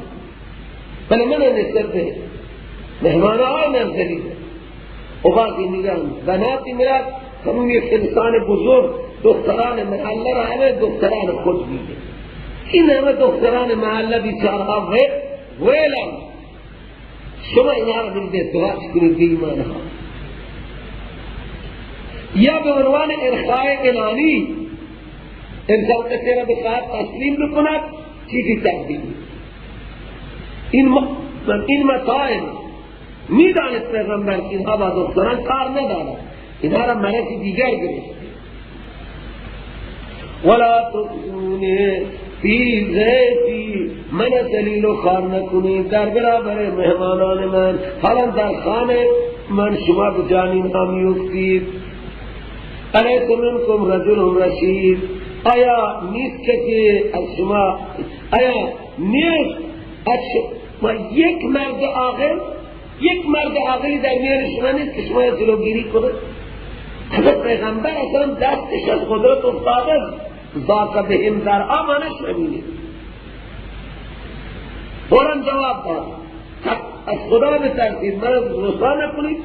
Speaker 1: ولی من نسبت به مهمانهای من ذلیله. و بعضی میگن بناتی مراد همون یک انسان بزرگ دختران محله را همه دختران خود میگه. این همه دختران محله بیچارها ویلن، شما اینها را برید ازدواج کنید به ایمانها. یا به عنوان ارخای انانی انسان کسی را بخواهد تسلیم بکند چیزی تقدیم. این مسائل میدانست پیغمبر که اینها با دختران کار ندارد، اینها را مرض دیگر گرفته. ولا تخزونی فی ضیفی، من ذلیل و خوار نکنید در برابر مهمانان من. حالا در خانه من شما به جان اینها میفتید. الیس منکم رجل رشید، آیا نیست کسی از شما، آیا نیست از شما یک مرد عاقل، یک مرد عاقلی در میان شما نیست که شما جلوگیری کنه؟ حضرت پیغمبر اصلا دستش از قدرت افتاده، ذاق بهم ذرعا معنیش همینه. فوراً جواب داد از خدا بترسید، من رسوا نکنید.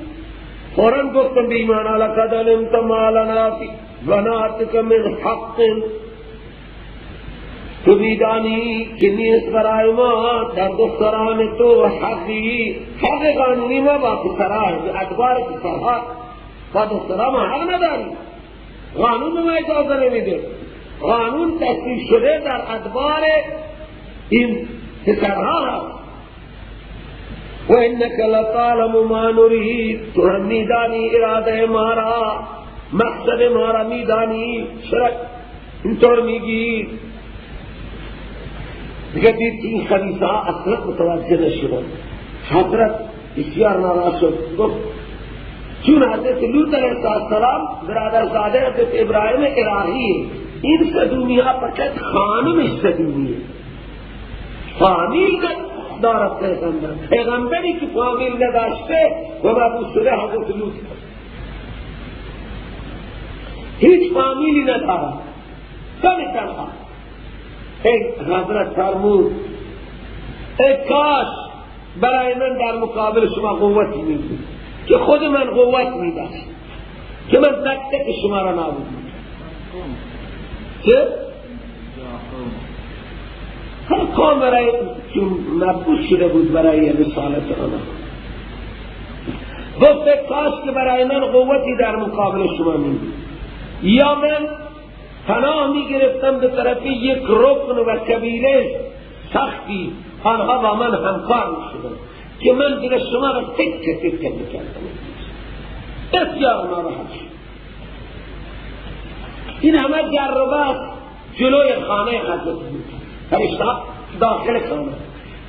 Speaker 1: فوراً گفتم به ایمان لقد علمت ما لنا فی بناتک من حق، تو میدانی که نیست برای ما در دختران تو حقی، حق قانونی ما با پسرها، به ادوار پسرها با دختران ما حق نداریم، قانون ما اجازه نمیده. قانون تصویب شده در ادوار این پسرها هست. و انک لتعلم ما نرید، تو هم میدانی اراده ما را، مقصد ما را میدانی، چرا اینطور میگی؟ دیگه دید که این خبیثه ها اصلا متوجه نشدن. حضرت بسیار ناراحت شد، گفت چون حضرت لوط علیه السلام برادرزاده حضرت ابراهیم عراقی، این صدومی ها فقط خانمش صدومیه، فامیل دارد پیغمبر، پیغمبری که فامیل نداشته و مبعوث شده حضرت لوط هیچ فامیلی ندارد، کمی تنها. ای حضرت فرمود ای کاش برای من در مقابل شما قوتی می‌بود که خود من قوت می‌داشت که من تک تک شما را نابود می‌کردم. چه؟ هر قوم برای چون مبعوث شده بود برای رسالت آنها، گفت کاش که برای من قوتی در مقابل شما می‌بود، یا من پناه می‌گرفتم به طرف یک رکن و قبیله سختی، آنها با من همکار می‌شدند که من دیگه شما را تکه تکه می‌کردم. بسیار ناراحت شد. این همه جربه است جلوی خانه حضرت بود، فرشته داخل خانه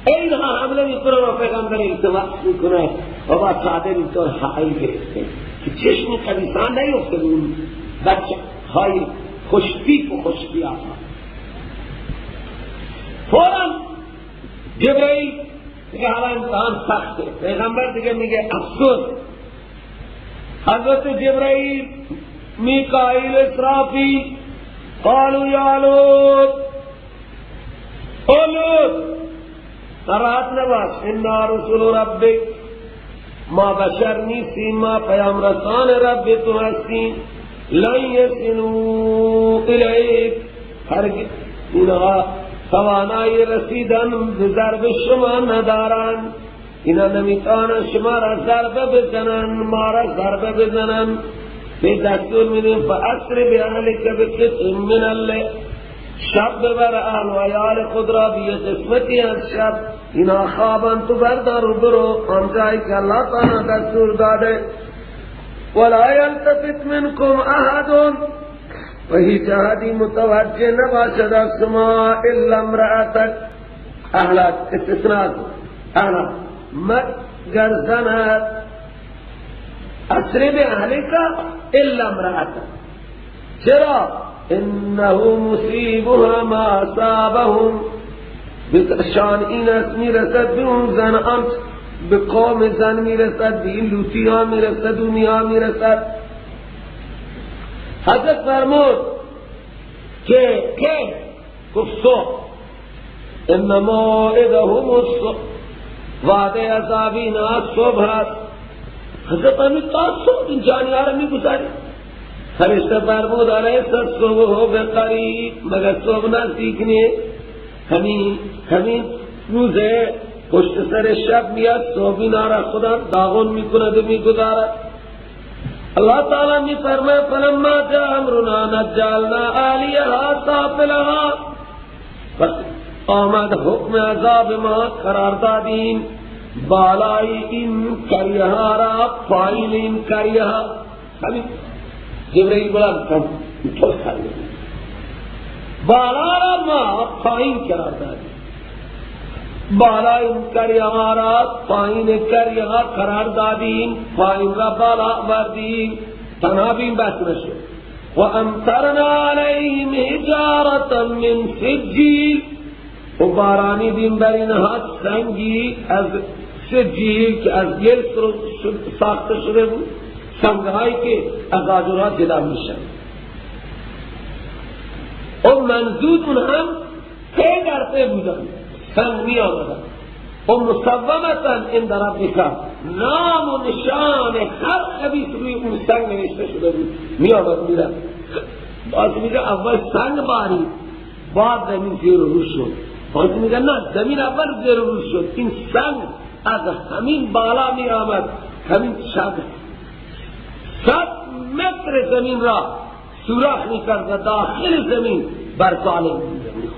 Speaker 1: اینها حمله میکنه و پیغمبر التماس میکنه و با چادر اینطور حائل گرفته که چشم خبیثان نیفته به اون بچه های خوشتیپ و خوشقیافه. فوراً جبرئیل دیگه حالا امتحان سخته، پیغمبر دیگه میگه افسوس. حضرت جبرئیل، میکائیل، اسرافیل قالوا یا لوط، او لوط ناراحت نباش، انا رسول ربک، ما بشر نیستیم، ما پیام رسان رب تو هستیم، لن یصلوا الیک، هرگز اینها توانایی رسیدن به ضرب شما ندارند، اینا نمیتوانند شما را ضربه بزنن، ما را ضربه بزنن. به دستور میدیم فاسر باهلک بقطع من اللیل، شب ببر اهل و عیال خود را به قسمتی از شب، اینا خوابن تو بردار و برو آنجایی که الله تعالی دستور داده. ولا یلتفت منکم احد، و هیچ احدی متوجه نباشد از شما الا امرأتک، اهلک استثناء اهلک مگر زنت، اسر باهلک الا امرأتک. چرا؟ انه مصیبها ما اصابهم، شان این است میرسد به اون زن، آن به قوم زن میرسد، به این لوتی ها میرسد، اونی ها میرسد. حضرت فرمود که گفت صبح، ان موعدهم الصبح، وعده عذابی نه صبح هست. حضرت فرمود تا صبح این جانی ها را میگذاری. فرشته فرمود الیس الصبح بقریب، مگر صبح نزدیک نیست؟ همین روزه پشت سر شب میاد، صبح اینا را خدا داغون میکند و میگذارد. الله تعالی میفرماید فلما جاء امرنا نجعلنا عالیها سافلها، پس آمد حکم عذاب ما قرار دادیم بالای این قریه ها را، پایین این قریه ها. همین جبرئیل بلند کن تو کرده بالا را ما پایین قرار دادیم، بالا این قریه ها را پایین قریه ها قرار دادیم، پایین را بالا بردیم، تنها بیم بس نشد. و امطرنا علیهم حجارة من سجیل، و بارانی دیم بر اینها سنگی از سجیل که از گل ساخته شده بود، سنگهایی که از آجرها جدا میشن. و منزود اون هم پی در پی بودن، سنگ می آمدن. و مصومتا عند ربک، نام و نشان هر خبیث روی اون سنگ نوشته شده بود، می آمد میرفت. باز میگه اول سنگ باری، بعد زمین زیر و رو شد. باز میگه نه، زمین اول زیر و رو شد، این سنگ از همین بالا می آمد، همین شب 100 متر زمین را سوراخ میکرد و داخل زمین بر ظالم میخورد،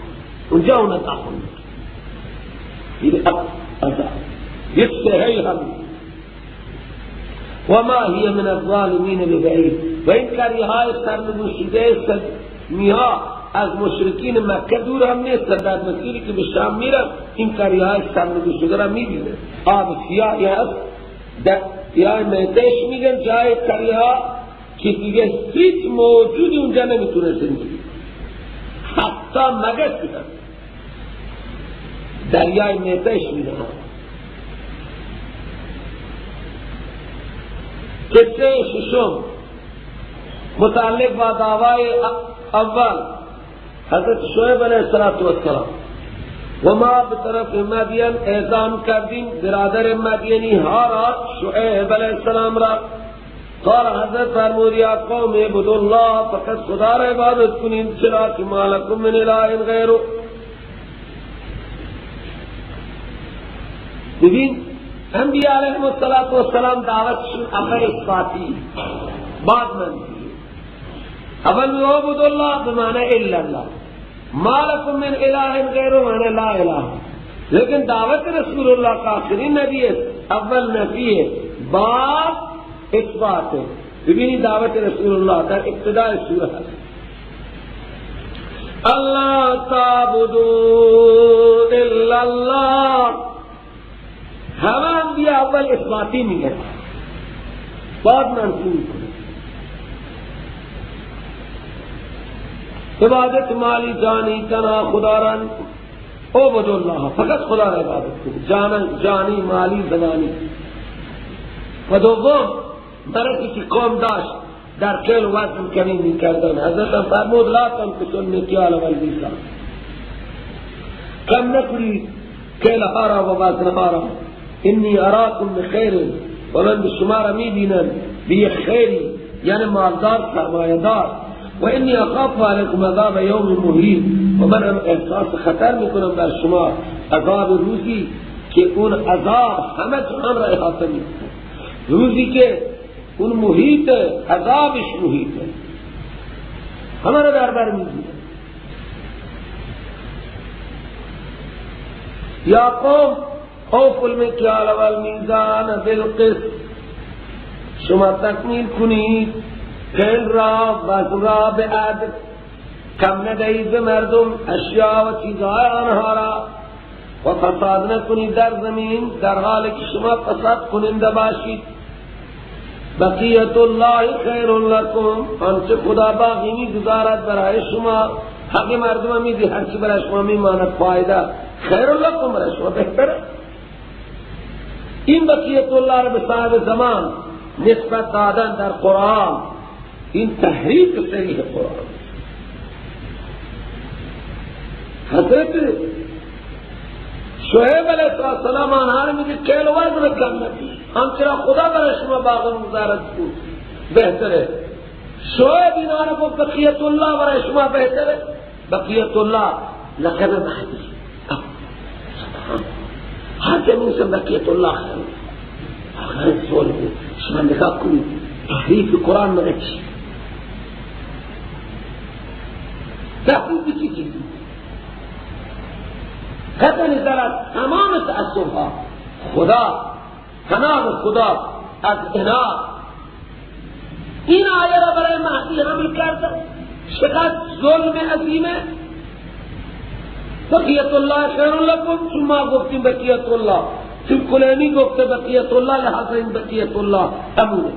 Speaker 1: اونجا اون داخل میکرد. یک سهی هم و ما هی من الظالمین ببعید. و این قریه های سرنگون شده میها از مشرکین مکه دور هم نیست، در مسیری که به شام میرم این قریه های سرنگون شده را میبینه. آب سیاهی هست، یا میتش میگن جای قریه ها که دیگه هیچ موجودی اونجا نمیتونه زندگی، حتی مگس میگن دریای میتش میگن. قصه ششم متعلق با دعوای اول حضرت شعیب علیه السلام. و ما به طرف مدین اعزام کردیم برادر مدینی ها را، شعیب علیه السلام را. قال حضرت فرمود یا قوم اعبدوا الله، فقط خدا را عبادت کنید، چرا که ما لکم من اله غیره. ببین انبیاء علیهم السلام دعوتشون اول اثباتی، بعد منفی. اول اعبدوا الله بمعنی الا الله، ما لکم من اله غیره معنی لا اله. لیکن دعوت رسول اللہ کا آخرین نبی ہے، اول نفی ہے بعد اثبات ہے. ببینی دعوت رسول اللہ در ابتداء سورہ ہے، اللہ تعبدوا الا اللہ. همه انبیاء اول اثباتی میگن بعد منفی میکنه. عبادت مالی جانی تنها خدا را، اعبدوا الله، فقط خدا را عبادت کنید، جانی مالی زمانی. و دوم برکی که قوم داشت در کل وزن کمی میکردن، حضرت فرمود لا تنقصوا المکیال والمیزان، کم نکنید کل ها را و وزن ها را. انی اراکم بخیر، و من به شما را میبینم به خیری، یعنی مالدار سرمایه دار. و انی اخاف علیکم عذاب یوم محیط، و من هم احساس خطر میکنم بر شما عذاب روزی که اون عذاب همه جهان را احاطه میکنه، روزی که اون محیط عذابش محیطه، همه را در بر میگیره. یا قوم اوفوا المکیال والمیزان بالقسط، شما تکمیل کنید کیل را وزن را به عدل، کم ندهید به مردم اشیاء و چیزهای آنها را، و فساد نکنید در زمین در حال که شما فساد کننده باشید. بقیت الله خیر لکم، آنچه خدا باقی میگذارد برای شما، حق مردم میدی، هرچی برای شما میماند فایده، خیر لکم برای شما بهتره. این بقیت الله را به صاحب زمان نسبت دادن در قرآن، این تحریف صریح قرآن. حضرت شعیب علیه السلام آنها را میگه کیل وزن کم نکنید، آنچه خدا برای شما باقی میگذارد بود بهتره. شعیب اینها را گفت بقیت الله برای شما بهتره، بقیت الله لقب مهدی. هر که می‌نویسم بقیت الله خیر. آخر ظلم. شما نگاه کنید تحریف قرآن مگه چی؟ تحریف چی چیزی؟ قطع نظر از تمام تعصبها، خدا پناه خدا از اناد، این آیه را برای مهدی حمل کرده. چقدر ظلم عظیمه. بقیت الله خیر لکم، چون ما گفتیم بقیت الله، چون کلینی گفته بقیت الله، لحاظا این بقیت الله امونه.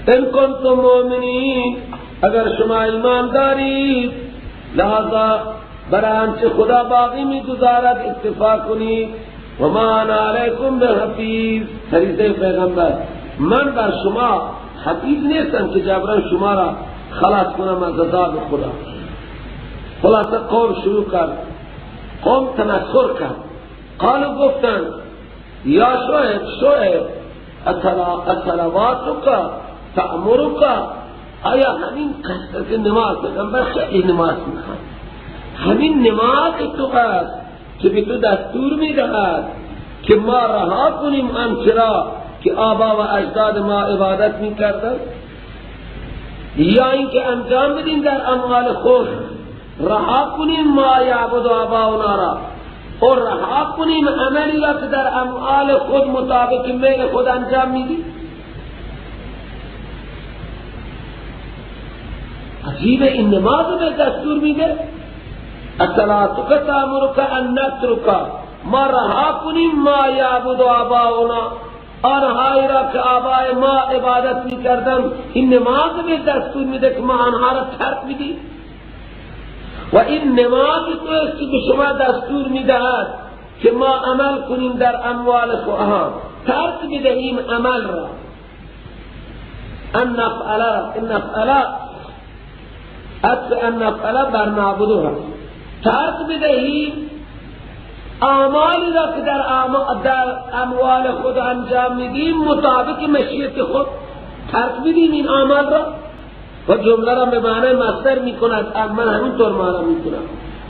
Speaker 1: ان کنتم مؤمنین، اگر شما ایمان دارید، لحاظا برای آنچه خدا باقی میگذارد اکتفا کنید. و ما انا علیکم بحفیظ، فریضه پیغمبر، من بر شما حفیظ نیستم که جبران شما را خلاص کنم از عذاب خدا. خلاصه قوم شروع کرد، قوم تمسخر کرد. قالوا گفتند یا شعیب، شعیب اصلواتک تأمرک، آیا همین کثرت نماز، پیغمبر خیلی نماز میخواد، همین نماز تو هست که به تو دستور میدهد که ما رها کنیم آنچه را که آبا و اجداد ما عبادت میکردند، یا اینکه انجام بدیم در اموال خود، رها کنیم ما یعبد آباؤنا را، اور رها کنیم عملی را که در اموال خود مطابق میل خود انجام میدیم. عجیب، این نماز به دستور میده اصلاتک تأمرک ان نترک، ما رها کنیم ما یعبد آباؤنا، آنهایی را که آبای ما عبادت میکردن، این نماز به دستور میده که ما آنها را ترک میدیم. و این نماز تو است که به شما دستور میدهد که ما عمل کنیم در اموال خود، ترک بدهیم عمل را، ان نفعل، ان نفعل ان نفعل بر نعبده هست، ترک بدهیم اعمالی را که در اموال خود انجام میدیم مطابق مشیت خود، ترک بدیم این اعمال را. و جمله را به معنی مصدر میکند، من همینطور معنی میکنم،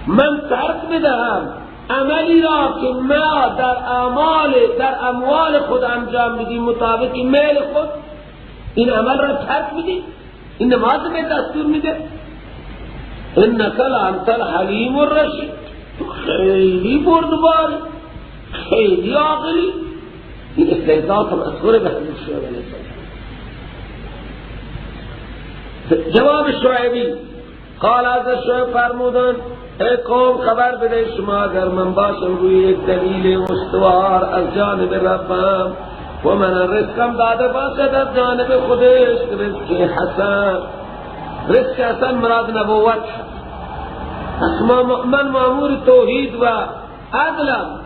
Speaker 1: من ترک بدهم عملی را که ما در اعمال در اموال خود انجام میدیم مطابق میل خود، این عمل را ترک بدیم. این نماز به دستور میده. انک لانت الحلیم الرشید، تو خیلی بردباری، خیلی عاقلی. این استهزاء تمسخر به حضرت شعیب علیه السلام. جواب شعیبی قال، از شعیب فرمودن ای قوم خبر بده شما اگر من باشم روی یک دلیل استوار از جانب ربم و من رزقم داده باشد از جانب خودش، رزق حسن، رزق حسن مراد نبوت، من مامور توحید و عدلم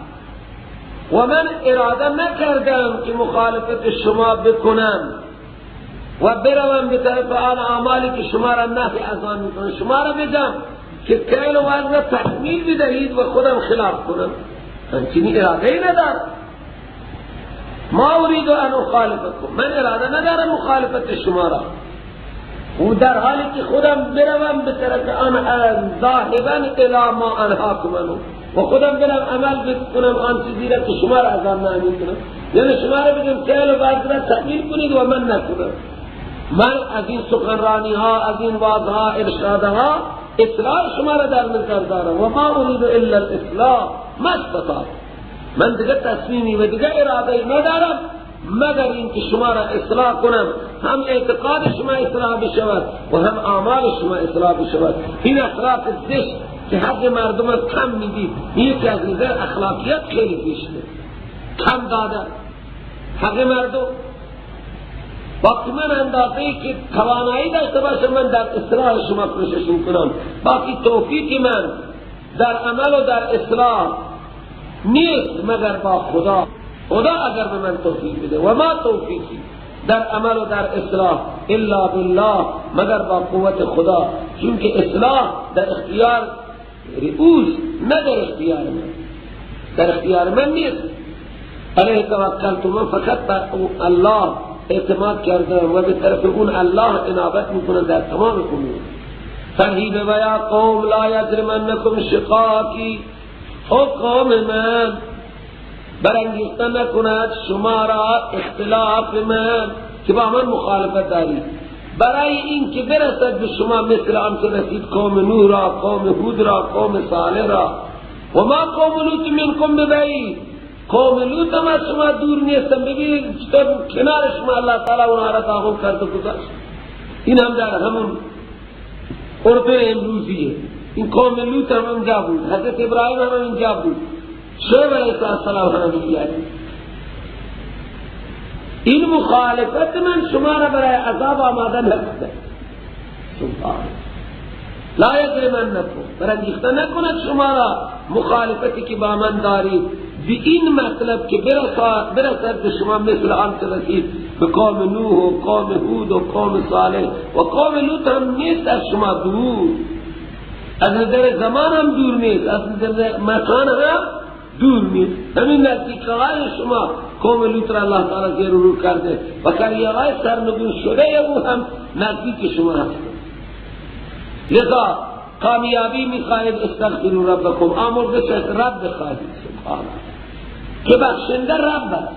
Speaker 1: و من اراده نکردم که مخالفت شما بکنم و بروم به طرف آن اعمالی که شما را نهی از آن میکنم، شما را بگم که کیل و وزن تکمیل بدهید و خودم خلاف کنم، همچنین اراده ای ندارم. ما اريد ان اخالفکم، من اراده ندارم مخالفت شما را، و در حالی که خودم بروم به طرف آن ذاهبا الی ما انهاکم عنه، و خودم برم عمل بکنم آن چیزی را که شما را از آن نهی میکنم، یعنی شما را بگم کیل و وزن را تکمیل کنید و من نکنم. من از این سخنرانی ها، از این وعظ ها، ارشادها اصلاح شما را در نظر دارم. و ما اريد الا الاصلاح ما استطعت، من دیگه تصمیمی و دیگه اراده ندارم مگر اینکه شما را اصلاح کنم، هم اعتقاد شما اصلاح بشود و هم اعمال شما اصلاح بشود. این اخلاق زشت که حق مردم را کم میدید، یکی از نظر اخلاقیت خیلی زشته، کم دادن حق مردم. وقتی من اندازه‌ای که توانایی داشته باشم من در اصلاح شما کوشش میکنم، باقی توفیق من در عمل و در اصلاح نیست مگر با خدا. خدا اگر به من توفیق بده، و ما توفیقی در عمل و در اصلاح الا بالله، مگر با قوت خدا، چون که اصلاح در اختیار اوست نه در اختیار من، در اختیار من نیست. علیه توکلت، من فقط بر الله اعتماد کردم و به طرف اون الله انابت میکنم در تمام امور. فرهیب و یا قوم لا یجرمنکم شقاقی، او قوم من برانگیخته نکند شما را اختلاف من که با من مخالفت دارید، برای این که برسد به شما مثل آن که رسید قوم نوح را، قوم هود را، قوم صالح را. و ما قوم لوط منکم ببعید، قوم لوط هم از شما دور نیستم. ببینید چطور کنار شما الله تعالی اونها را داغون کرد و گذاشت. این هم در همون اردن امروزیه. این قوم لوط هم اینجا بود، حضرت ابراهیم هم اینجا بود، شعیب علیه السلام هم اینجا. این مخالفت من شما را برای عذاب آماده نکرده. سبحان لا یجرمنکم، برانگیخته نکند شما را مخالفتی که با من دارید به این مطلب که برسد به شما مثل آن که رسید به قوم نوح و قوم هود و قوم صالح. و قوم لوط هم نیست از شما دور، از نظر زمان هم دور نیست، از نظر مکان هم دور نیست، همین نزدیکهای شما قوم لوط را الله تعالی زیر و رو کرده و کریه‌های سرنگون شده او هم نزدیک شما هست. لذا کامیابی میخواهید استغفروا ربکم، آمرزش از رب بخواهید. سبحان که بخشنده رب است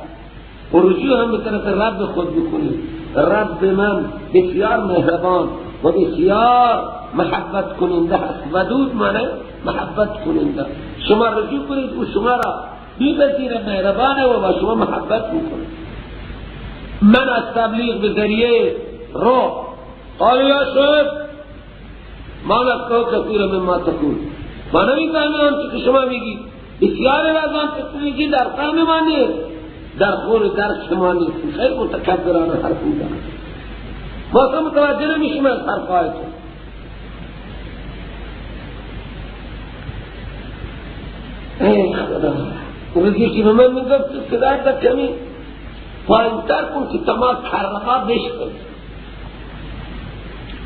Speaker 1: و رجوع هم به طرف رب خود بکنید. رب من بسیار مهربان و بسیار محبت کننده است. ودود معنی محبت کننده. شما رجوع کنید او شما را بی‌پذیر مهربانه و با شما محبت میکنه. من از تبلیغ به ذریعه رو قال یا شعیب ما نفقه کثیر مما تقول، ما نمیفهمیم آنچه که شما میگید، بسیار از آنچه که میگی در فهم ما نیست، در خور درک ما نیست. خیلی متکبرانه حرف میزنند، ما اصلا متوجه نمیشیم از حرفهایتون. ای خدا، اون یکی به من میگفت صدای تا کمی پایینتر کن که تمام کرها بشکن.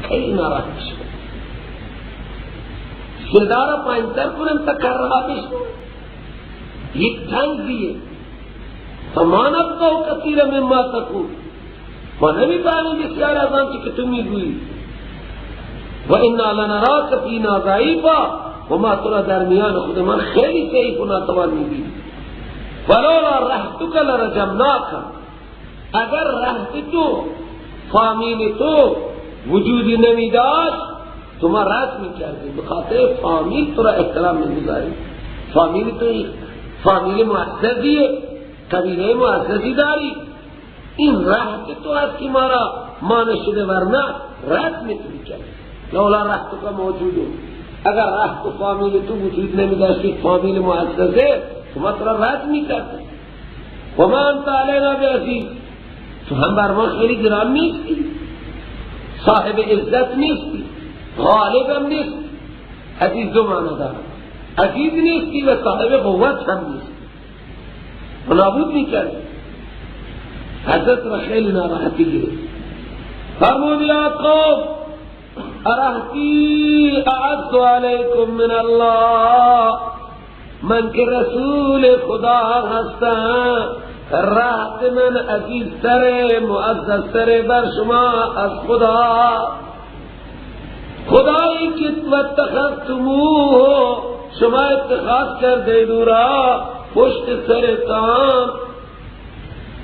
Speaker 1: خیلی ناراحت شدم. صدا را پایینتر کنم تا کرها بشکن، یک تنگیه. فما نفقه کثیرا مما تقول، ما نمیفهمیم بسیار از آنچه که تو میگویی. و انا لنراک فینا ضعیفا، و ما تو را در میان خود من خیلی ضعیف و ناتوان میبینیم. ولولا رهتک لرجمناک، اگر رهت تو فامیل تو وجودی نمیداشت تو ما رد میکردیم. به خاطر فامیل تو را احترام میگذاریم. فامیل تو فامیل مؤسسیه، قبیله مؤسسی داری، این رهت تو هست که ما را مانع شده، ورنه رد میکردیم. لولا رهتک موجود، اگر رهت و فامیل تو وجود نمی داشتی، فامیل مؤسسه، تو ما تو را رد میکردی. و ما انت علینا بعزیز، تو هم بر ما خیلی گران نیستی، صاحب عزت نیستی، غالب هم نیستی. عزیز دو معنی دارد، عزیز نیستی و صاحب قوت هم نیستی، و نابود میکردی. حضرت را خیلی ناراحتی گرفت. فرمود یا قوم ارهتی اعز علیکم من الله، من که رسول خدا هستم، رهت من عزیزتر معززتر بر شما از خدا. خدایی که اتخذتموه، شما اتخاذ کرده او را پشت سرتان،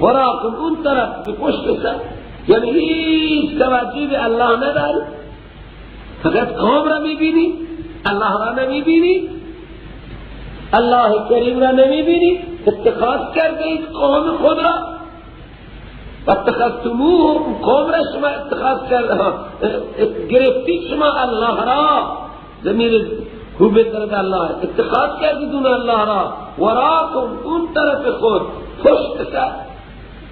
Speaker 1: وراکم اون طرف به پشت سر، یعنی هیچ توجه به الله نداری. فقط قوم را میبینی، الله را نمیبینی، الله کریم را نمیبینی. اتخاذ کرده اید قوم خود را، و اتخذتموه، قوم را شما اتخاذ کرده گرفتید شما الله را، ضمیر هو به طرف الله، اتخاذ کردید اون الله را وراکم، اون طرف خود، پشت سر،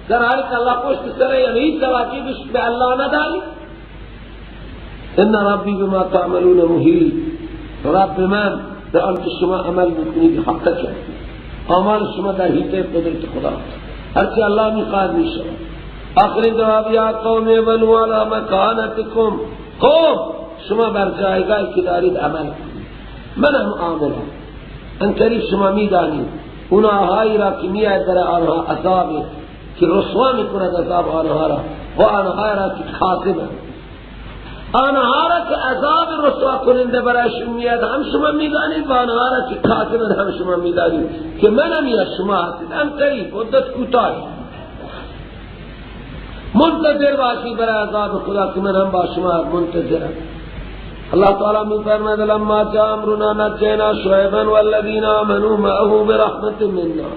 Speaker 1: در حالی که الله پشت سر، یعنی هیچ توجهی به الله نداری. ان ربی بما تعملون محیط، رب من در آنچه شما عمل میکنید حق کرد، اعمال شما در حیطه قدرت خدا، هرچی الله میخواد میشود. آخرین جواب یا قوم اعملوا علی مکانتکم، قوم شما بر جایگاهی که دارید عمل کنید، من هم عاملم. انقریب شما میدانید اونهایی را که میآید در آنها عذاب که رسوا میکند عذاب آنها را، و آنها را که کاذبند، آنها را که عذاب رسوا کننده برایشون میاد هم شما میدانید، و آنها را که کاذبند هم شما میدانید که منم یا شما هستید. انقریب مدت کوتاه منتظر باشی برای عذاب خدا که من هم با شما منتظرم. الله تعالی می فرماید لما جاء امرنا نجینا شعیبا والذین آمنوا معه برحمت منا،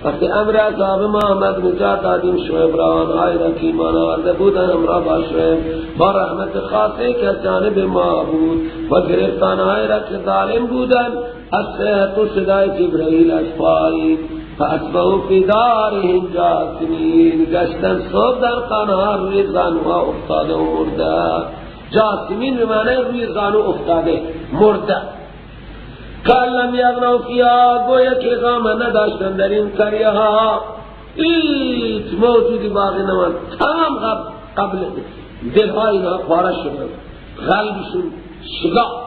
Speaker 1: وقتی امر عذاب ما آمد نجات دادیم شعیب را، آنهایی را که ایمان آورده بودند همراه با شعیب با رحمت خاصی که از جانب ما بود، و گرفت آنهایی را که ظالم بودند از صیحت و صدای جبرئیل از پایین. فاصبحوا فی دارهم جاثمین، گشتن صبح در خانه‌ها روی زانوها افتاده و مرده. جاثمین به معنی روی زانو افتاده مرده. کأن لم یغنوا فیها، گویا که اقامه نداشتن در این قریه ها، هیچ موجودی باقی نماند، تمام قبل دلهای اینها پاره شدن، قلبشون شگا.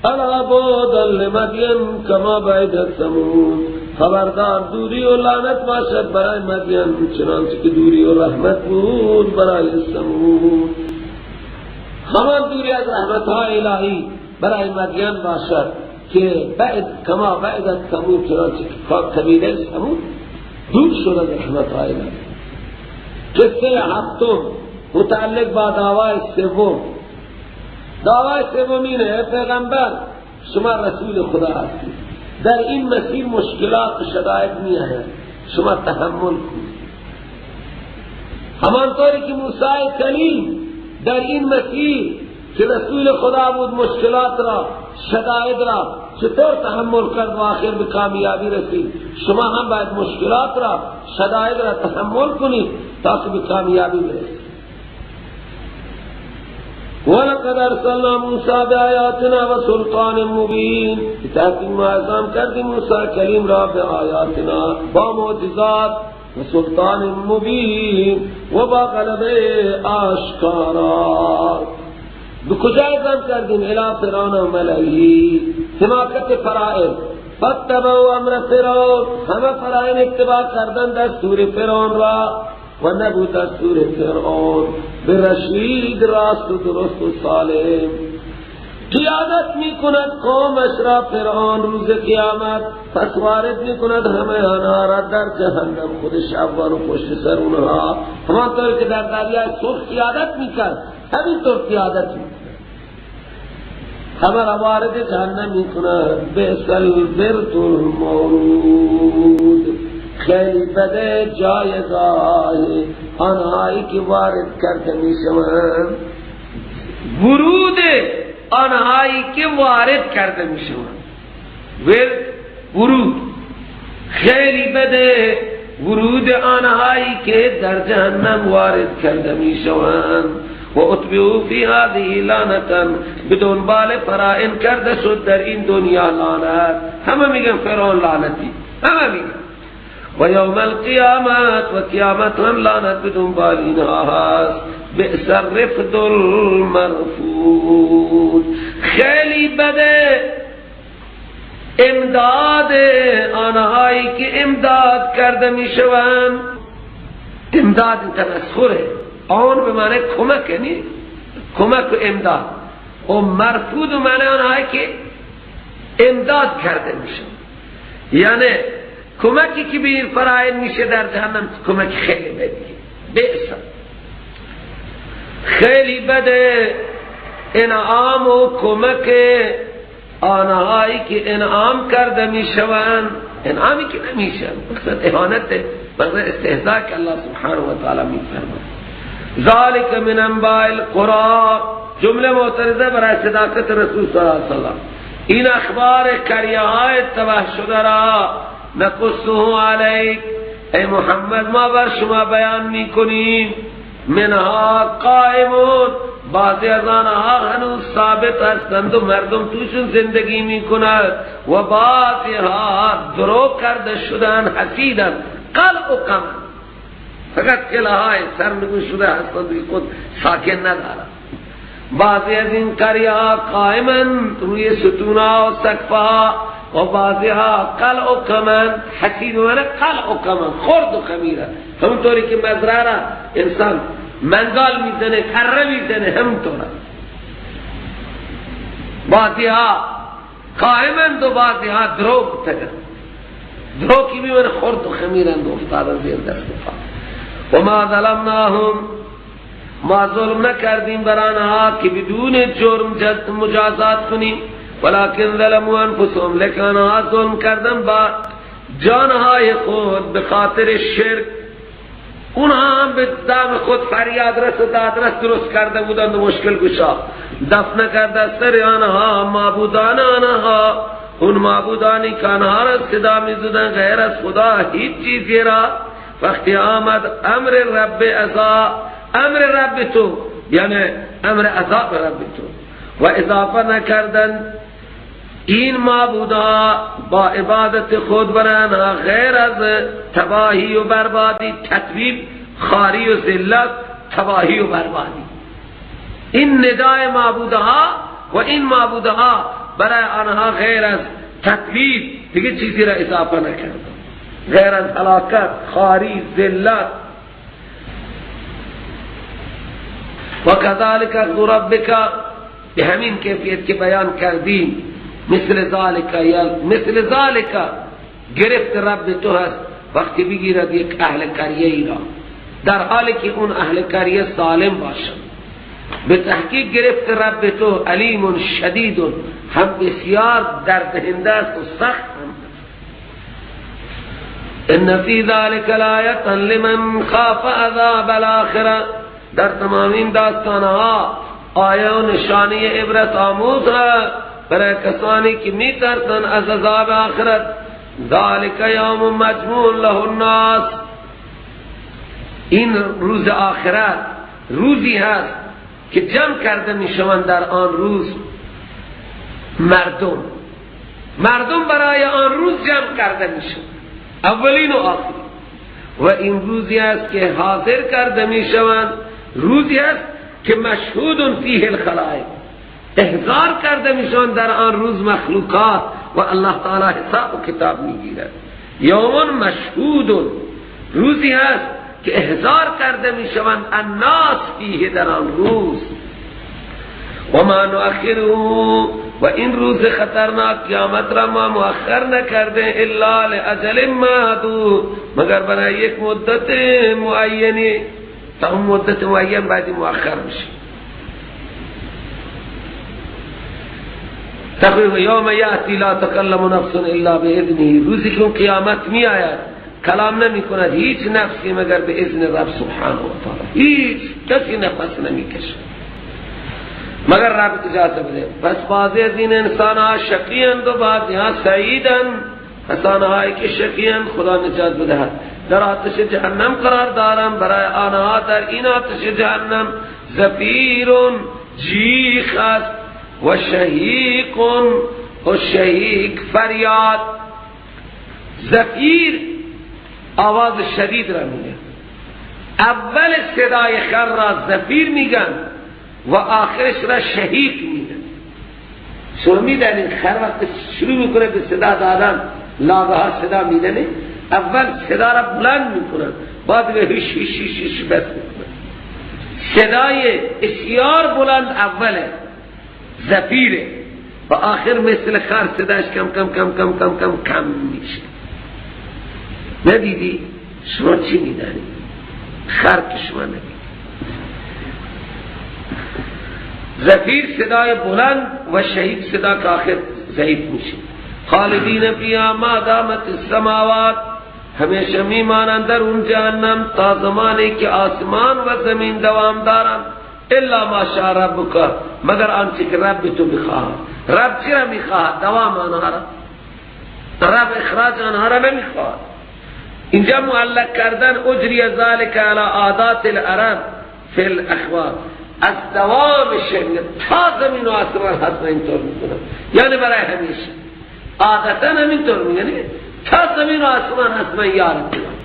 Speaker 1: الا بعدا لمدین کما بعدت ثمود، خبردار دوری و لعنت باشد برای مدین چنانچه که دوری و رحمت بود برای ثمود. همان دوری از رحمت های الهی برای مدین باشد که بعد کما بعدت ثمود، چنانچه که قبیله ثمود دور شد از رحمت های الهی. قصه هفتم متعلق با دعوای سوم. دعوای سوم اینه پیغمبر شما رسول خدا هستید، در این مسیر مشکلات و شدائد می آید، شما تحمل کنید. همانطوری که موسی کلیم در این مسیر که رسول خدا بود مشکلات را شدائد را چطور تحمل کرد و آخر به کامیابی رسید، شما هم باید مشکلات را شدائد را تحمل کنید تا که به کامیابی برسید. وَلَقَدْ أَرْسَلْنَا مُوسَى بِآيَاتِنَا وَسُلْطَانٍ مُبِينٍ، تحقیق ما اعزام کردیم موسی کلیم را به آیاتنا با معجزات و سلطان مبین و با غلبه آشکارا. به کجا اعزام کردیم؟ الی فرعون و ملئه، حماقت فرائض. فاتبعوا امر فرعون، همه فرائن اتباع کردن دستور فرعون را، و نبود دستور فرعون به رشید راست و درست و سالم. قیادت می کند قومش را فرعون روز قیامت، پس وارد می کند همه آنها را در جهنم، خودش اول و پشت سر اونها. همانطور که در دریای سرخ قیادت می کرد همینطور قیادت می کند، همه را وارد جهنم می کند. بئس الورد المورود، خیلی بده جایگاه آنهایی که وارد کرده می شوند،
Speaker 2: ورود آنهایی که وارد کرده می شوند. ورد ورود، خیلی بده ورود آنهایی که در جهنم وارد کرده می شوند. و اتبعوا فی هذه لعنة، به دنبال فرائن کرده شد در این دنیا لعنت. همه میگن فرعون لعنتی، همه میگن. و یوم القیامت، و قیامت هم لعنت به دنبال اینها هست. بئس الرفد المرفود، خیلی بده امداد آنهایی که امداد کرده میشوند. امداد تمسخره، آن به معنی کمک، یعنی کمک و امداد، و مرفود به معنی آنهایی که امداد کرده میشوند، یعنی کمکی که به این فرائن میشه در جهنم کمک خیلی بدیه. بئس، خیلی بده
Speaker 1: انعام و کمک آنهایی که انعام کرده میشوند. انعامی که نمیشن، مقصد اهانت، مقصد استهزاء که الله سبحانه و تعالی میفرماید. ذالک من انباء القرى، جمله معترضه برای صداقت رسول صلی الله علیه وسلم. این اخبار قریه های تباه شده را نقصه علیک، ای محمد ما بر شما بیان میکنیم. منها قائمون، بعضی از آنها هنوز ثابت هستند و مردم توشون زندگی میکنند، و بعضی ها درو کرده شدن، حسیدن، قلع و قمع، فقط قلعه سرنگون شده هستند و خود ساکن ندارند. بعضی از این قریه ها قائمن روی ستونها و سقفها، و بعضی ها قلع و قمن، حسید و قلع و قمن، خرد و خمیره. همونطوری که مزرعه را انسان منگال میزنه، کره میزنه، همونطوره. بعضی ها قائمند و بعضی ها دروغ تگن، دروغی میمونه، خرد و خمیرند و افتادن زیر دست پا. و ما ظلمناهم، ما ظلم نکردیم بر آنها که بدون جرم مجازات کنیم، ولکن ظلموا انفسهم، لیکن آنها ظلم کردن با جانهای خود به خاطر شرک. اونها هم به دم خود فریاد رس و دادرس درست کرده بودند و مشکل گشا دفن کرده سر آنها معبودان آنها، اون معبودانی که آنها را صدا میزدن غیر از خدا هیچ چیزی را. وقتی آمد امر رب عذاب، امر رب تو یعنی امر عذاب رب تو، و اضافه نکردن این معبودا با عبادت خود برانها غیر از تباهی و بربادی، تطویب، خاری و ذلت، تباهی و بربادی. این ندای معبودها و این معبودها برای آنها غیر از تطویب دیگه چیزی را اضافه نکردن، غیر از هلاکت، خاری، ذلت. و کذالک اخذ ربک، به همین کیفیت که بیان کردیم، مثل ذالک، یا مثل ذالک گرفت رب تو هست وقتی بگیرد یک اهل قریه ای را، در حالی که اون اهل قریه سالم باشد. به تحقیق گرفت رب تو علیم شدید، هم بسیار دردهنده است و سخت هم. ان فی ذلک لآیة لمن خاف عذاب الاخرة، در تمام این داستانها آیه و نشانی عبرت آموز ہے برای کسانی که می ترسن از عذاب آخرت. ذالک یوم مجموع له الناس، این روز آخرت روزی هست که جمع کرده می شوند در آن روز مردم، مردم برای آن روز جمع کرده می شوند، اولین و آخرین. و این روزی است که حاضر کرده می شوند، روزی است که مشهود فیه الخلائق، احضار کرده میشن در آن روز مخلوقات و الله تعالی حساب و کتاب میگیرد. یوم مشهود، روزی هست که احضار کرده میشوند الناس فیه، در آن روز. و ما نؤخره، و این روز خطرناک قیامت را ما مؤخر نکرده الا لاجل معدود، مگر برای یک مدت معینی، تا اون مدت معین بعدی مؤخر میشه. تقریبا یوم یاتی لا تکلم نفس الا باذنه، روزی که قیامت می آید کلام نمی کند هیچ نفسی مگر به اذن رب سبحانه و تعالی، هیچ کسی نفس نمی کشد مگر رب اجازه بده. پس بعضی از این انسان ها شقی اند و بعضی ها سعیدند. پس آنهایی که شقی اند خدا نجات بدهد، در آتش جهنم قرار دارند، برای آنها در این آتش جهنم زفیر جیخ است و شهیق و شهیق فریاد. زفیر آواز شدید را میگن، اول صدای خر را زفیر میگن و آخرش را شهیق میگن. شما میدانید خر وقت شروع میکنه به صدا دادن، لاغه صدا میدنه، اول صدا را بلند میکنن، بعد به هش هش هش هش بس میکنن. صدای بسیار بلند اوله زفیره و آخر مثل خر صداش کم کم کم کم کم کم کم میشه. ندیدی؟ شما چی میدانی؟ خر که شما ندیدی. زفیر صدای بلند و شهیق صدا که آخر ضعیف میشه. خالدین فیها ما دامت السماوات، همیشه میمانند در اون جهنم تا زمانی که آسمان و زمین دوام دارند. الا ما شاء ربک، مگر آنچه که رب تو بخواهد. رب چرا میخواهد؟ دوام آنها را. رب اخراج آنها را نمیخواهد. اینجا معلق کردن اجری ذلک علی عادات العرب فی الاخبار، از دوام شمیت تا زمین و آسمان هست اینطور میکنم، یعنی برای همیشه. عادتا همینطور میگن تا زمین و آسمان هست من یارت کنم،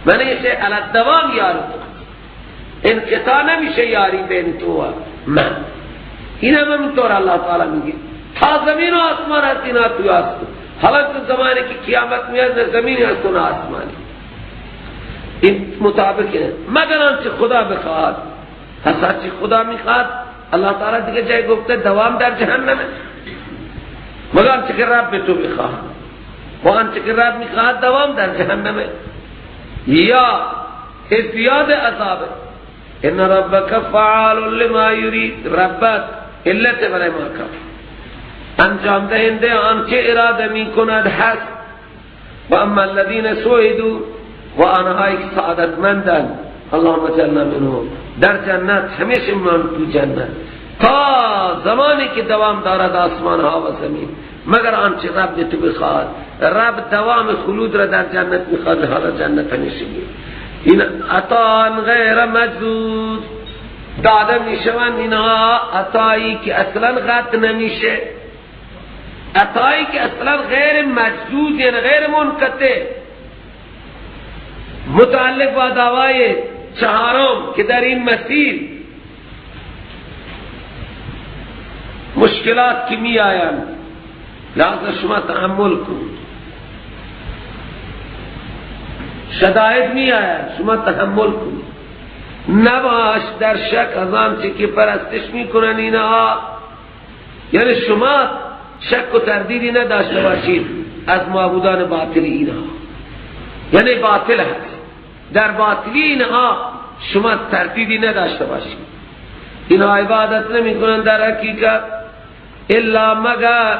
Speaker 1: من یه علی دوام یارت کنم، انقطاع نمیشه یاری بین تو و من. این هم همینطور الله تعالی میگه تا زمین و آسمان هست اینا تو هست. حالا تو زمانی که قیامت میاد نه زمینی هست و نه آسمانی، این مطابقه. مگر آنچه خدا بخواهد. پس هرچی خدا میخواد، الله تعالی دیگه جای گفته دوام در جهنمه، مگر آنچه که رب تو بخواهد. و آنچه که رب میخواهد دوام در جهنمه یا ازدیاد عذابه. ان ربک فعال لما یرید، ربت علت برای ما کف انجام دهنده آنچه اراده میکند هست. و اما الذین سعدوا، و آنهایی که سعادتمندند، اللهم اجعلنا منهم، در جنت همیشه من تو جنت تا زمانی که دوام دارد آسمان ها و زمین، مگر آنچه رب تو بخواد. رب دوام خلود را در جنت میخواد، لہذا جنت همیشه. این عطا غیر مجدود داده میشوند اینها، عطایی که اصلا قطع نمیشه، عطایی که اصلا غیر مجدود یعنی غیر منقطع. متعلق با دعوای چهارم که در این مسیر مشکلات که می آیند، لہذا شما تحمل کنید. شدائد می آیند، شما تحمل کنید. نباش در شک از آنچه که پرستش میکنن اینها، یعنی شما شک و تردیدی نداشته باشید از معبودان باطل اینها، یعنی باطل هست، در باطلی اینها شما تردیدی نداشته باشید. اینها عبادت نمی کنن در حقیقت الا مگر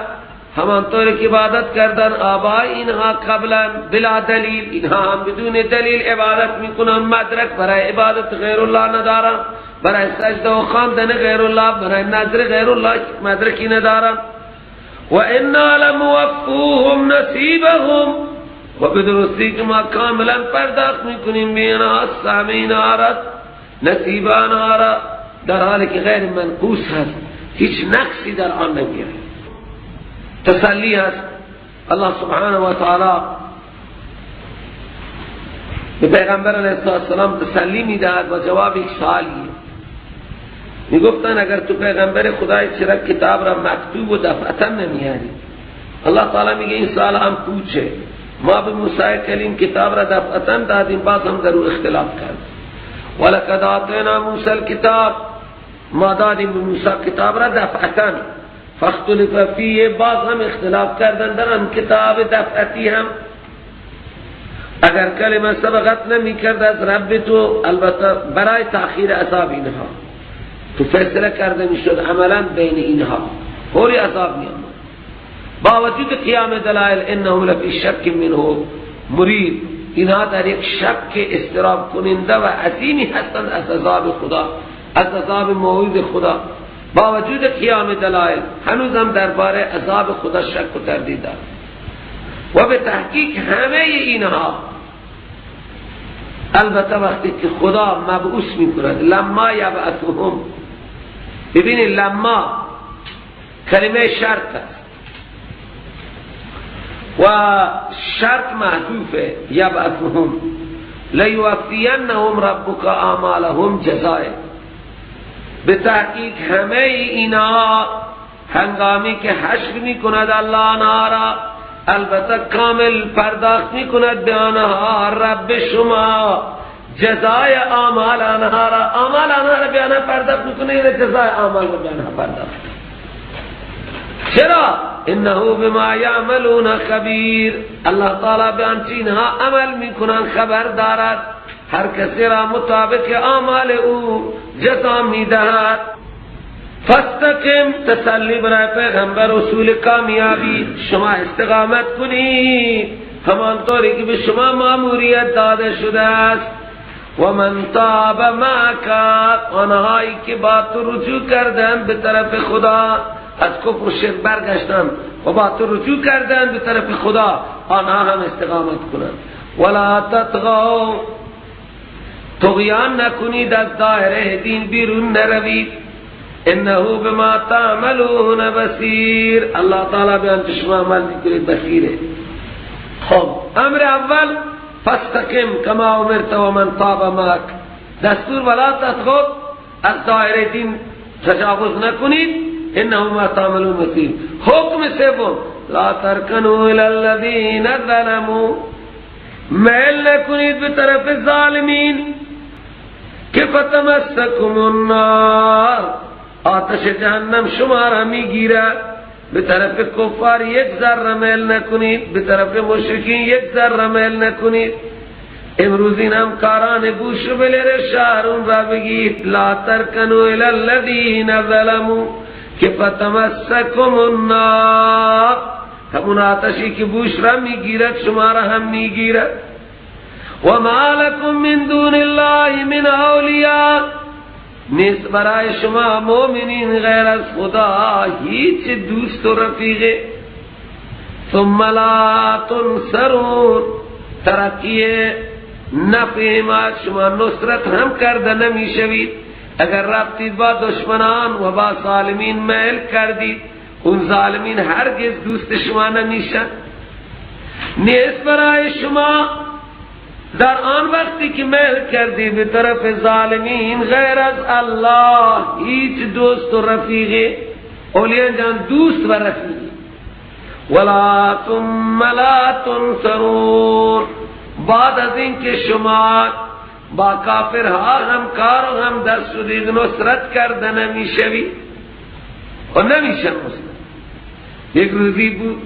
Speaker 1: همانطور که عبادت کردن آبای اینها قبلا بلا دلیل، اینها هم بدون دلیل عبادت میکنن، مدرک برای عبادت غیر الله ندارن، برای سجده و خواندن غیر الله، برای نظر غیر الله مدرکی ندارن. و انا لموفوهم نصیبهم، و بدرستی که ما کاملا پرداخت میکنیم به اینها سهم اینها را، نصیب آنها را، در حالی که غیر منقوص هست، هیچ نقصی در آن نمیاد. تسلی هست. الله سبحانه و تعالی به پیغمبر علیه السلام تسلی میدهد و جواب یک سوالیه. میگفتن اگر تو پیغمبر خدای چرا کتاب را مکتوب و دفعتا نمیاری؟ الله تعالی میگه این سوال هم پوچه، ما به موسی کلیم کتاب را دفعتا دادیم، باز هم در او اختلاف کرد. ولقد آتینا موسی الکتاب، ما دادیم به موسی کتاب را دفعتا، فاختلف فیه، باز هم اختلاف کردن در آن کتاب دفعتی هم. اگر کلمه سبقت نمی کرد از رب تو، البته برای تأخیر عذاب اینها تو فیصله کرده می شد عملا بین اینها، فوری عذاب می آمد. با وجود قیام دلائل انه لفی شک منه مرید، اینها در یک شک اضطراب کننده و عظیمی هستند از عذاب خدا، از عذاب موعود خدا. با وجود قیام دلائل هنوز هم درباره عذاب خدا شک و تردید دارند. و به تحقیق همه اینها البته وقتی که خدا مبعوث میکند، لما یبعثهم، ببینید لما کلمه شرط است و شرط محذوفه، یبعثهم لیوفینهم ربک اعمالهم جزاء. به تحقیق همه اینا هنگامی که حشر میکند الله آنها را، البته کامل پرداخت میکند به آنها رب شما جزای اعمال آنها را، اعمال آنها را به آنها پرداخت میکنه، یعنی جزای اعمال را به آنها پرداخت. چرا؟ انه بما یعملون خبیر، الله تعالی به آنچه اینها عمل میکنن خبر دارد، هر کسی را مطابق اعمال او جزا میدهد. فاستقم، تسلی برای پیغمبر، اصول کامیابی، شما استقامت کنید همانطوری که به شما ماموریت داده شده است. و من تاب معک، آنهایی که با تو رجوع کردند به طرف خدا، از کفر و شرک برگشتند و با تو رجوع کردند به طرف خدا، آنها هم استقامت کنند. ولا تطغوا، طغیان نکنید، از دایره دین بیرون نروید. انه بما تعملون بصیر، الله تعالی به آنچه شما عمل میکنید بصیره. خب امر اول فاستقم کما امرت و من تاب معک، دستور ولا تطغوا، از دایره دین تجاوز نکنید. انه ما تعملون بصیر. حکم سوم لا ترکنوا الی الذین ظلموا، میل نکنید به طرف ظالمین که فتمسکم النار، آتش جهنم شما را میگیرد. به طرف کفار یک ذره میل نکنید، به طرف مشرکین یک ذره میل نکنید. امروز این همکاران بوش و بلیر شهرون را بگید لا ترکنوا الی الذین ظلموا که فتمسکم النار، همون آتشی که بوش را میگیرد شما را هم میگیرد. و ما لکم من دون الله من اولیاء، نیست برای شما مؤمنین غیر از خدا هیچ دوست و رفیقه. ثم لا تنصرون، ترقی نفع ما شما نصرت هم کرده نمیشوید. اگر رفتید با دشمنان و با ظالمین میل کردید، اون ظالمین هرگز دوست شما نمیشن. نیست برای شما در آن وقتی که میل کردی به طرف ظالمین غیر از الله هیچ دوست و رفیقی. اولیاء جان دوست و رفیقی. ولا ثم لا تنصرون، بعد از این که شما با کافرها همکار و هم دست شدید نصرت کرده نمیشوی و نمیشه نصرت. یک روزی بود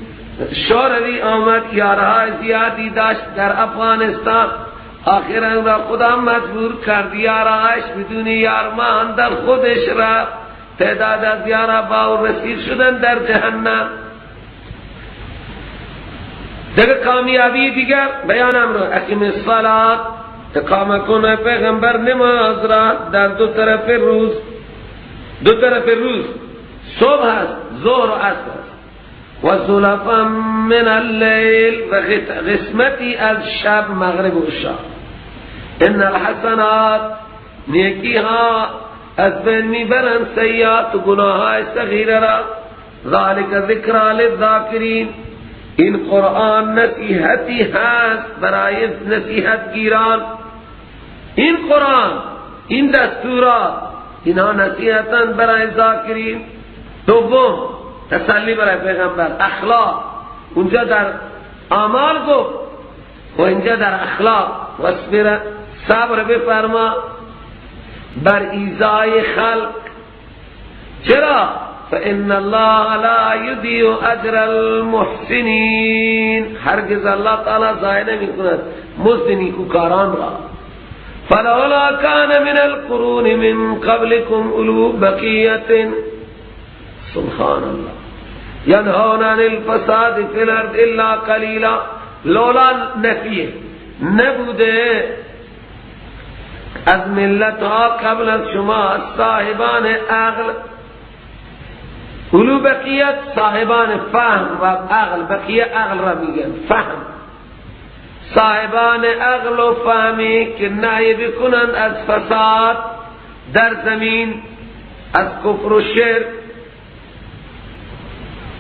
Speaker 1: شوروی آمد، یارهای زیادی داشت در افغانستان، آخر را خدا مجبور کرد یارهایش بدون یارمان در خودش را، تعداد از یارها با او رسید شدن در جهنم. دیگر کامیابی دیگر بیانم را اقیم الصلاة، اقامه کنه پیغمبر نماز را در دو طرف روز، دو طرف روز، صبح هست، ظهر و عصر هست. و زلفا من اللیل، و قسمتی از شب، مغرب و عشاء. ان الحسنات، نیکی ها از بین میبرند سیئات و گناه های صغیره را. ذالک ذکر للذاکرین، این قرآن نصیحتی هست برای نصیحت گیران. این قرآن، این دستورات، اینها نصیحتاً برای ذاکرین. دوم تسلی برای پیغمبر، اخلاق. اونجا در اعمال گفت و اینجا در اخلاق. واصبر، صبر بفرما بر ایذای خلق. چرا؟ فإن الله لا يضيع اجر المحسنین، هرگز الله تعالی ضایع نمی کند مزد نیکوکاران را. فلولا کان من القرون من قبلكم اولو بقیة، سبحان الله، ینهون عن الفساد فی الارض الا قلیلا. لولا نفیه، نبوده از ملت ها قبل از شما صاحبان عقل، اولو بقیت صاحبان فهم و عقل، بقیه عقل را میگن فهم، صاحبان عقل و فهمی که نهی بکنند از فساد در زمین، از کفر و شرک،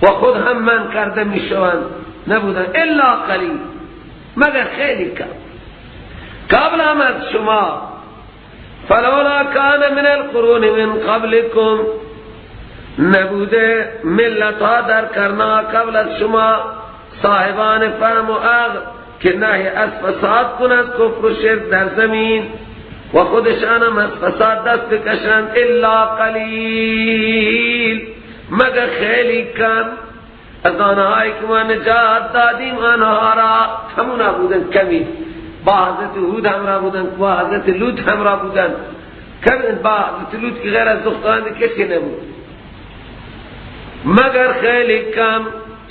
Speaker 1: و خود هم من کرده میشوند، نبودن الا قلیل، مگر خیلی کم قبل هم از شما. فلولا کان من القرون من قبلکم، نبوده ملت ها در کرنا قبل از شما صاحبان فهم و عقل که نهی از فساد کنند، کفر و شرک در زمین، و خودشان هم از فساد دست بکشند، الا قلیل، مگر خیلی کم از آنهایی که ما نجات دادیم آنها را. همونا بودن کمی، با حضرت هود همراه بودن، با حضرت لوط همراه بودن، با حضرت لوط که غیر از دختران کسی نبود. مگر خیلی کم،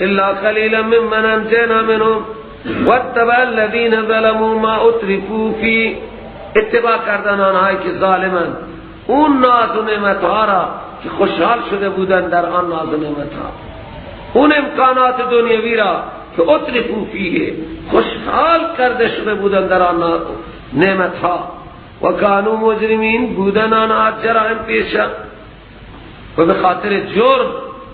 Speaker 1: الا قلیلا ممن انجینا منهم واتبع الذین ظلموا ما اترفوا فی. اتباع کردن آنهایی که ظالمند اون ناز و نعمتها را که خوشحال شده بودند در آن ناز و نعمتها، اون امکانات دنیوی را که اترفوا فیه خوشحال کرده شده بودند در آن نعمتها، و کانوا مجرمین بودن آنها جرائم پیشه و به خاطر جرم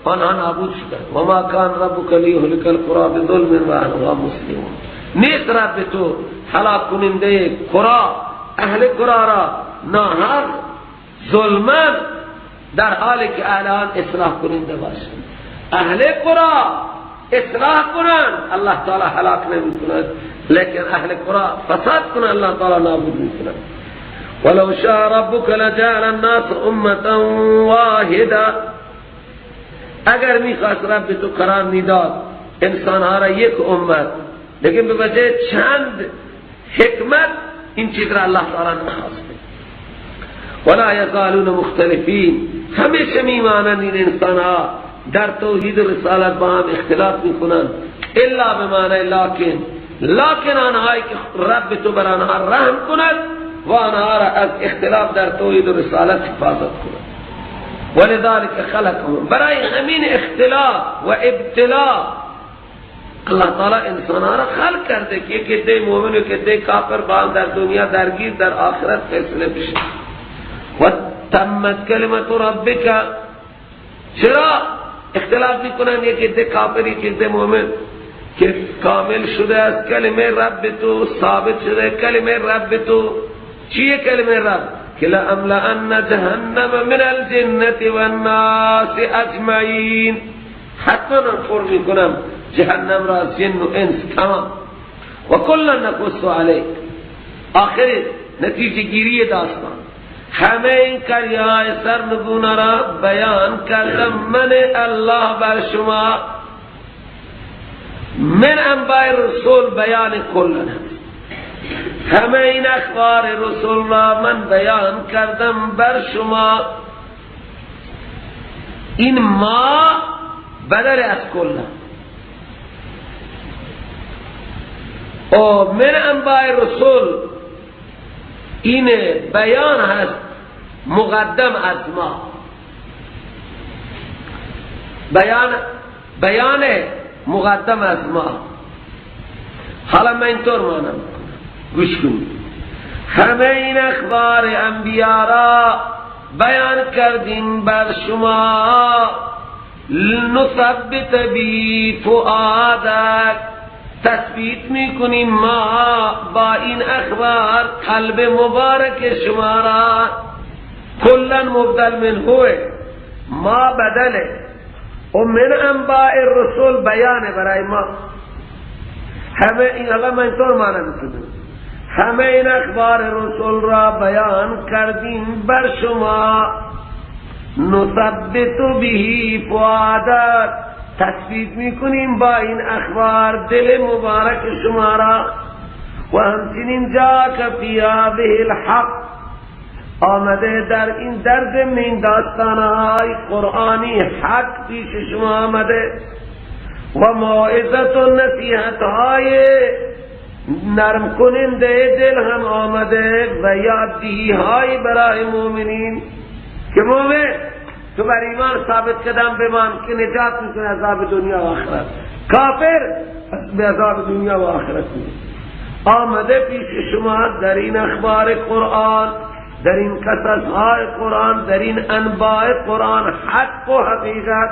Speaker 1: آنها نابود شدند. و ما کان ربک لیهلک القری بظلم و اهلها مسلمون. نیست رب تو هلاک کننده قرا، اهل قرا را ناحق ظلمن در حالی که اهل آن اصلاح کننده باشند. اهل قرا اصلاح کنند الله تعالی هلاک نمی کند، لیکن اهل قرا فساد کنند الله تعالی نابود می کند. ولو شاء ربک لجعل الناس امة واحدة. اگر میخواست رب تو قرار میداد انسانها را یک امت، لیکن به وجه چند حکمت این چیز را الله تعالی نخواسته. ولا یزالون مختلفین، همیشه میمانند این انسانها در توحید و رسالت با هم اختلاف میکنند، الا به معنی لکن، لکن آنهایی که رب تو بر آنها رحم کند و آنها را از اختلاف در توحید و رسالت حفاظت کند. ولذلك خلقهم، برای همین اختلاف و ابتلا الله تعالی انسانها را خلق کرده که یک عده مؤمن و یک عده کافر با هم در دنیا درگیر، در آخرت فیصله بشه. و تمت کلمت ربک. چرا اختلاف میکنن یک عده کافر یک عده مؤمن؟ که کامل شده از کلمه رب تو، ثابت شده کلمه رب تو. چیه کلمه رب؟ که لأملأن جهنم من الجنة والناس اجمعین. حتما پر میکنم جهنم را از جن و انس تمام. و کلا نقص علیک. آخر نتیجه گیری داستان، همه این کریای سرنگونه را بیان کردم من الله بر شما، من انباء رسول بیان کلن، همه این اخبار رسول را من بیان کردم بر شما. این ما بدل از کلن و من انباء رسول، این بیان هست مقدم از ما، بیان مقدم از ما. حالا من اینطور مانم، گوش کنید، همه این اخبار انبیا را بیان کردیم بر شما، لنثبت بی فؤادک، تثبیت میکنیم ما با این اخبار قلب مبارک شما را. کلا مبدل من هوه، ما بدله و من انباء الرسول بیانه برای ما. همه این، حالا من اینطور معنی میکنم، همه این اخبار رسول را بیان کردیم بر شما، نثبت به فؤادک، تثبیت میکنیم با این اخبار دل مبارک شما را. و همچنین جاک فی هذه الحق، آمده در این در ضمن این داستانهای قرآنی حق پیش شما آمده، و موعظت و نصیحتهای نرم کننده دل هم آمده، و یاددهی های برای مؤمنین که مؤمن تو بر ایمان ثابت قدم بمان که نجات میکنه عذاب دنیا و آخرت، کافر به عذاب دنیا و آخرت میره. آمده پیش شما در این اخبار قرآن، در این قصص های قرآن، در این انباء قرآن حق و حقیقت،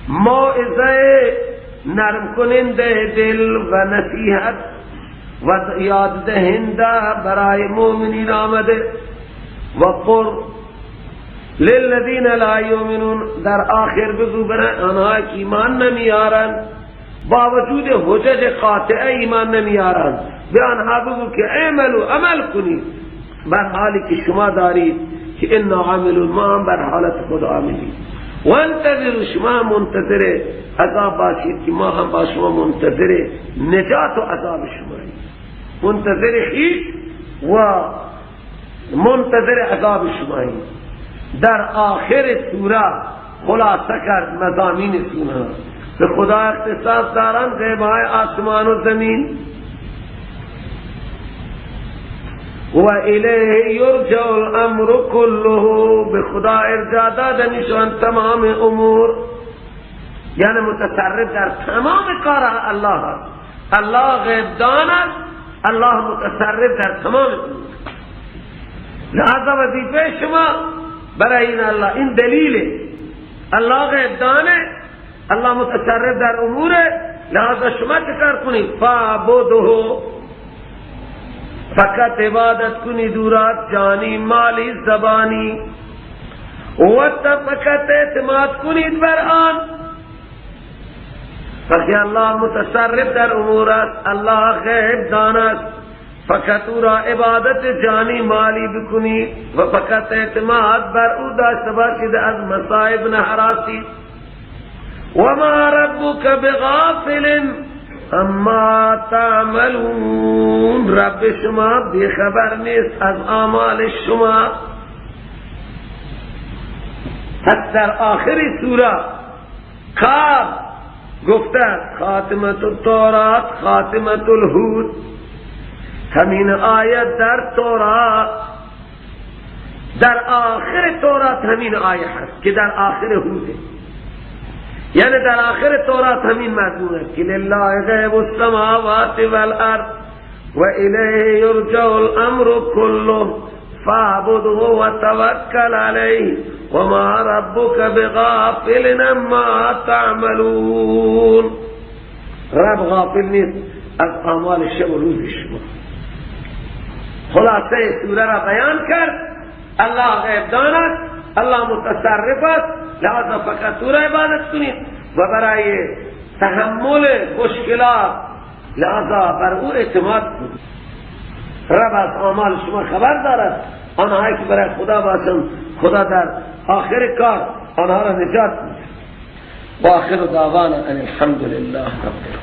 Speaker 1: موعظه نرم کننده دل و نصیحت و یاد دهنده برای مؤمنین آمده. و قر للذین لا یؤمنون، در آخر بگو برای آنها که ایمان نمیارند، با وجود حجج قاطعه ایمان نمیارند، به آنها بگو که اعملوا، عمل کنید بر حالی که شما دارید که انا عاملون، ما هم بر حالت خود عاملیم. و انتظروا، شما منتظر عذاب باشید که ما هم با شما منتظر نجات و عذاب شماییم، منتظر خویش و منتظر عذاب شماییم. در آخر سوره خلاصه کرد مضامین سوره. به خدا اختصاص دارن غیبهای آسمان و زمین. و الیه یرجع الامر کله، به خدا ارجاع داده میشوند تمام امور، یعنی متصرف در تمام کارها الله است. الله غیب دان است، الله متصرف در تمام امور. لہذا وظیفه شما برای این الله، این دلیله، الله غیب دانه، الله متصرف در اموره، لہذا شما چکار کنید؟ فاعبده، فقط عبادت کنید دورات جانی مالی زبانی، و فقط اعتماد کنید بر آن. وقتی الله متصرف در امور است، الله غیب دان است، فقط او را عبادت جانی مالی بکنید و فقط اعتماد بر او داشته باشید، از مصائب نهراسید. وما ربک بغافل اما تعملون، رب شما بیخبر نیست از اعمال شما. پس در آخر سوره کعب گفته خاتمت التورات خاتمت الهود، همین آیت در تورات، در آخر تورات همین آیه هست که در آخر هوده، یعنی در آخر تورات همین مضمون است که لله غیب السماوات والارض و الیه یرجع الامر كله فاعبده وتوکل علیه وما ربک بغافل عما تعملون. رب غافل نیست از اعمال شب و روز شما. خلاصه سوره را بیان کرد. الله غیب دان است، الله متصرف است، لہذا فقط او را عبادت کنید و برای تحمل مشکلات لہذا بر او اعتماد کنید. رب از اعمال شما خبر دارد، آنهایی که برای خدا باشند خدا در آخر کار آنها را نجات میده. و آخر دعوانا ان الحمد لله رب العالمین.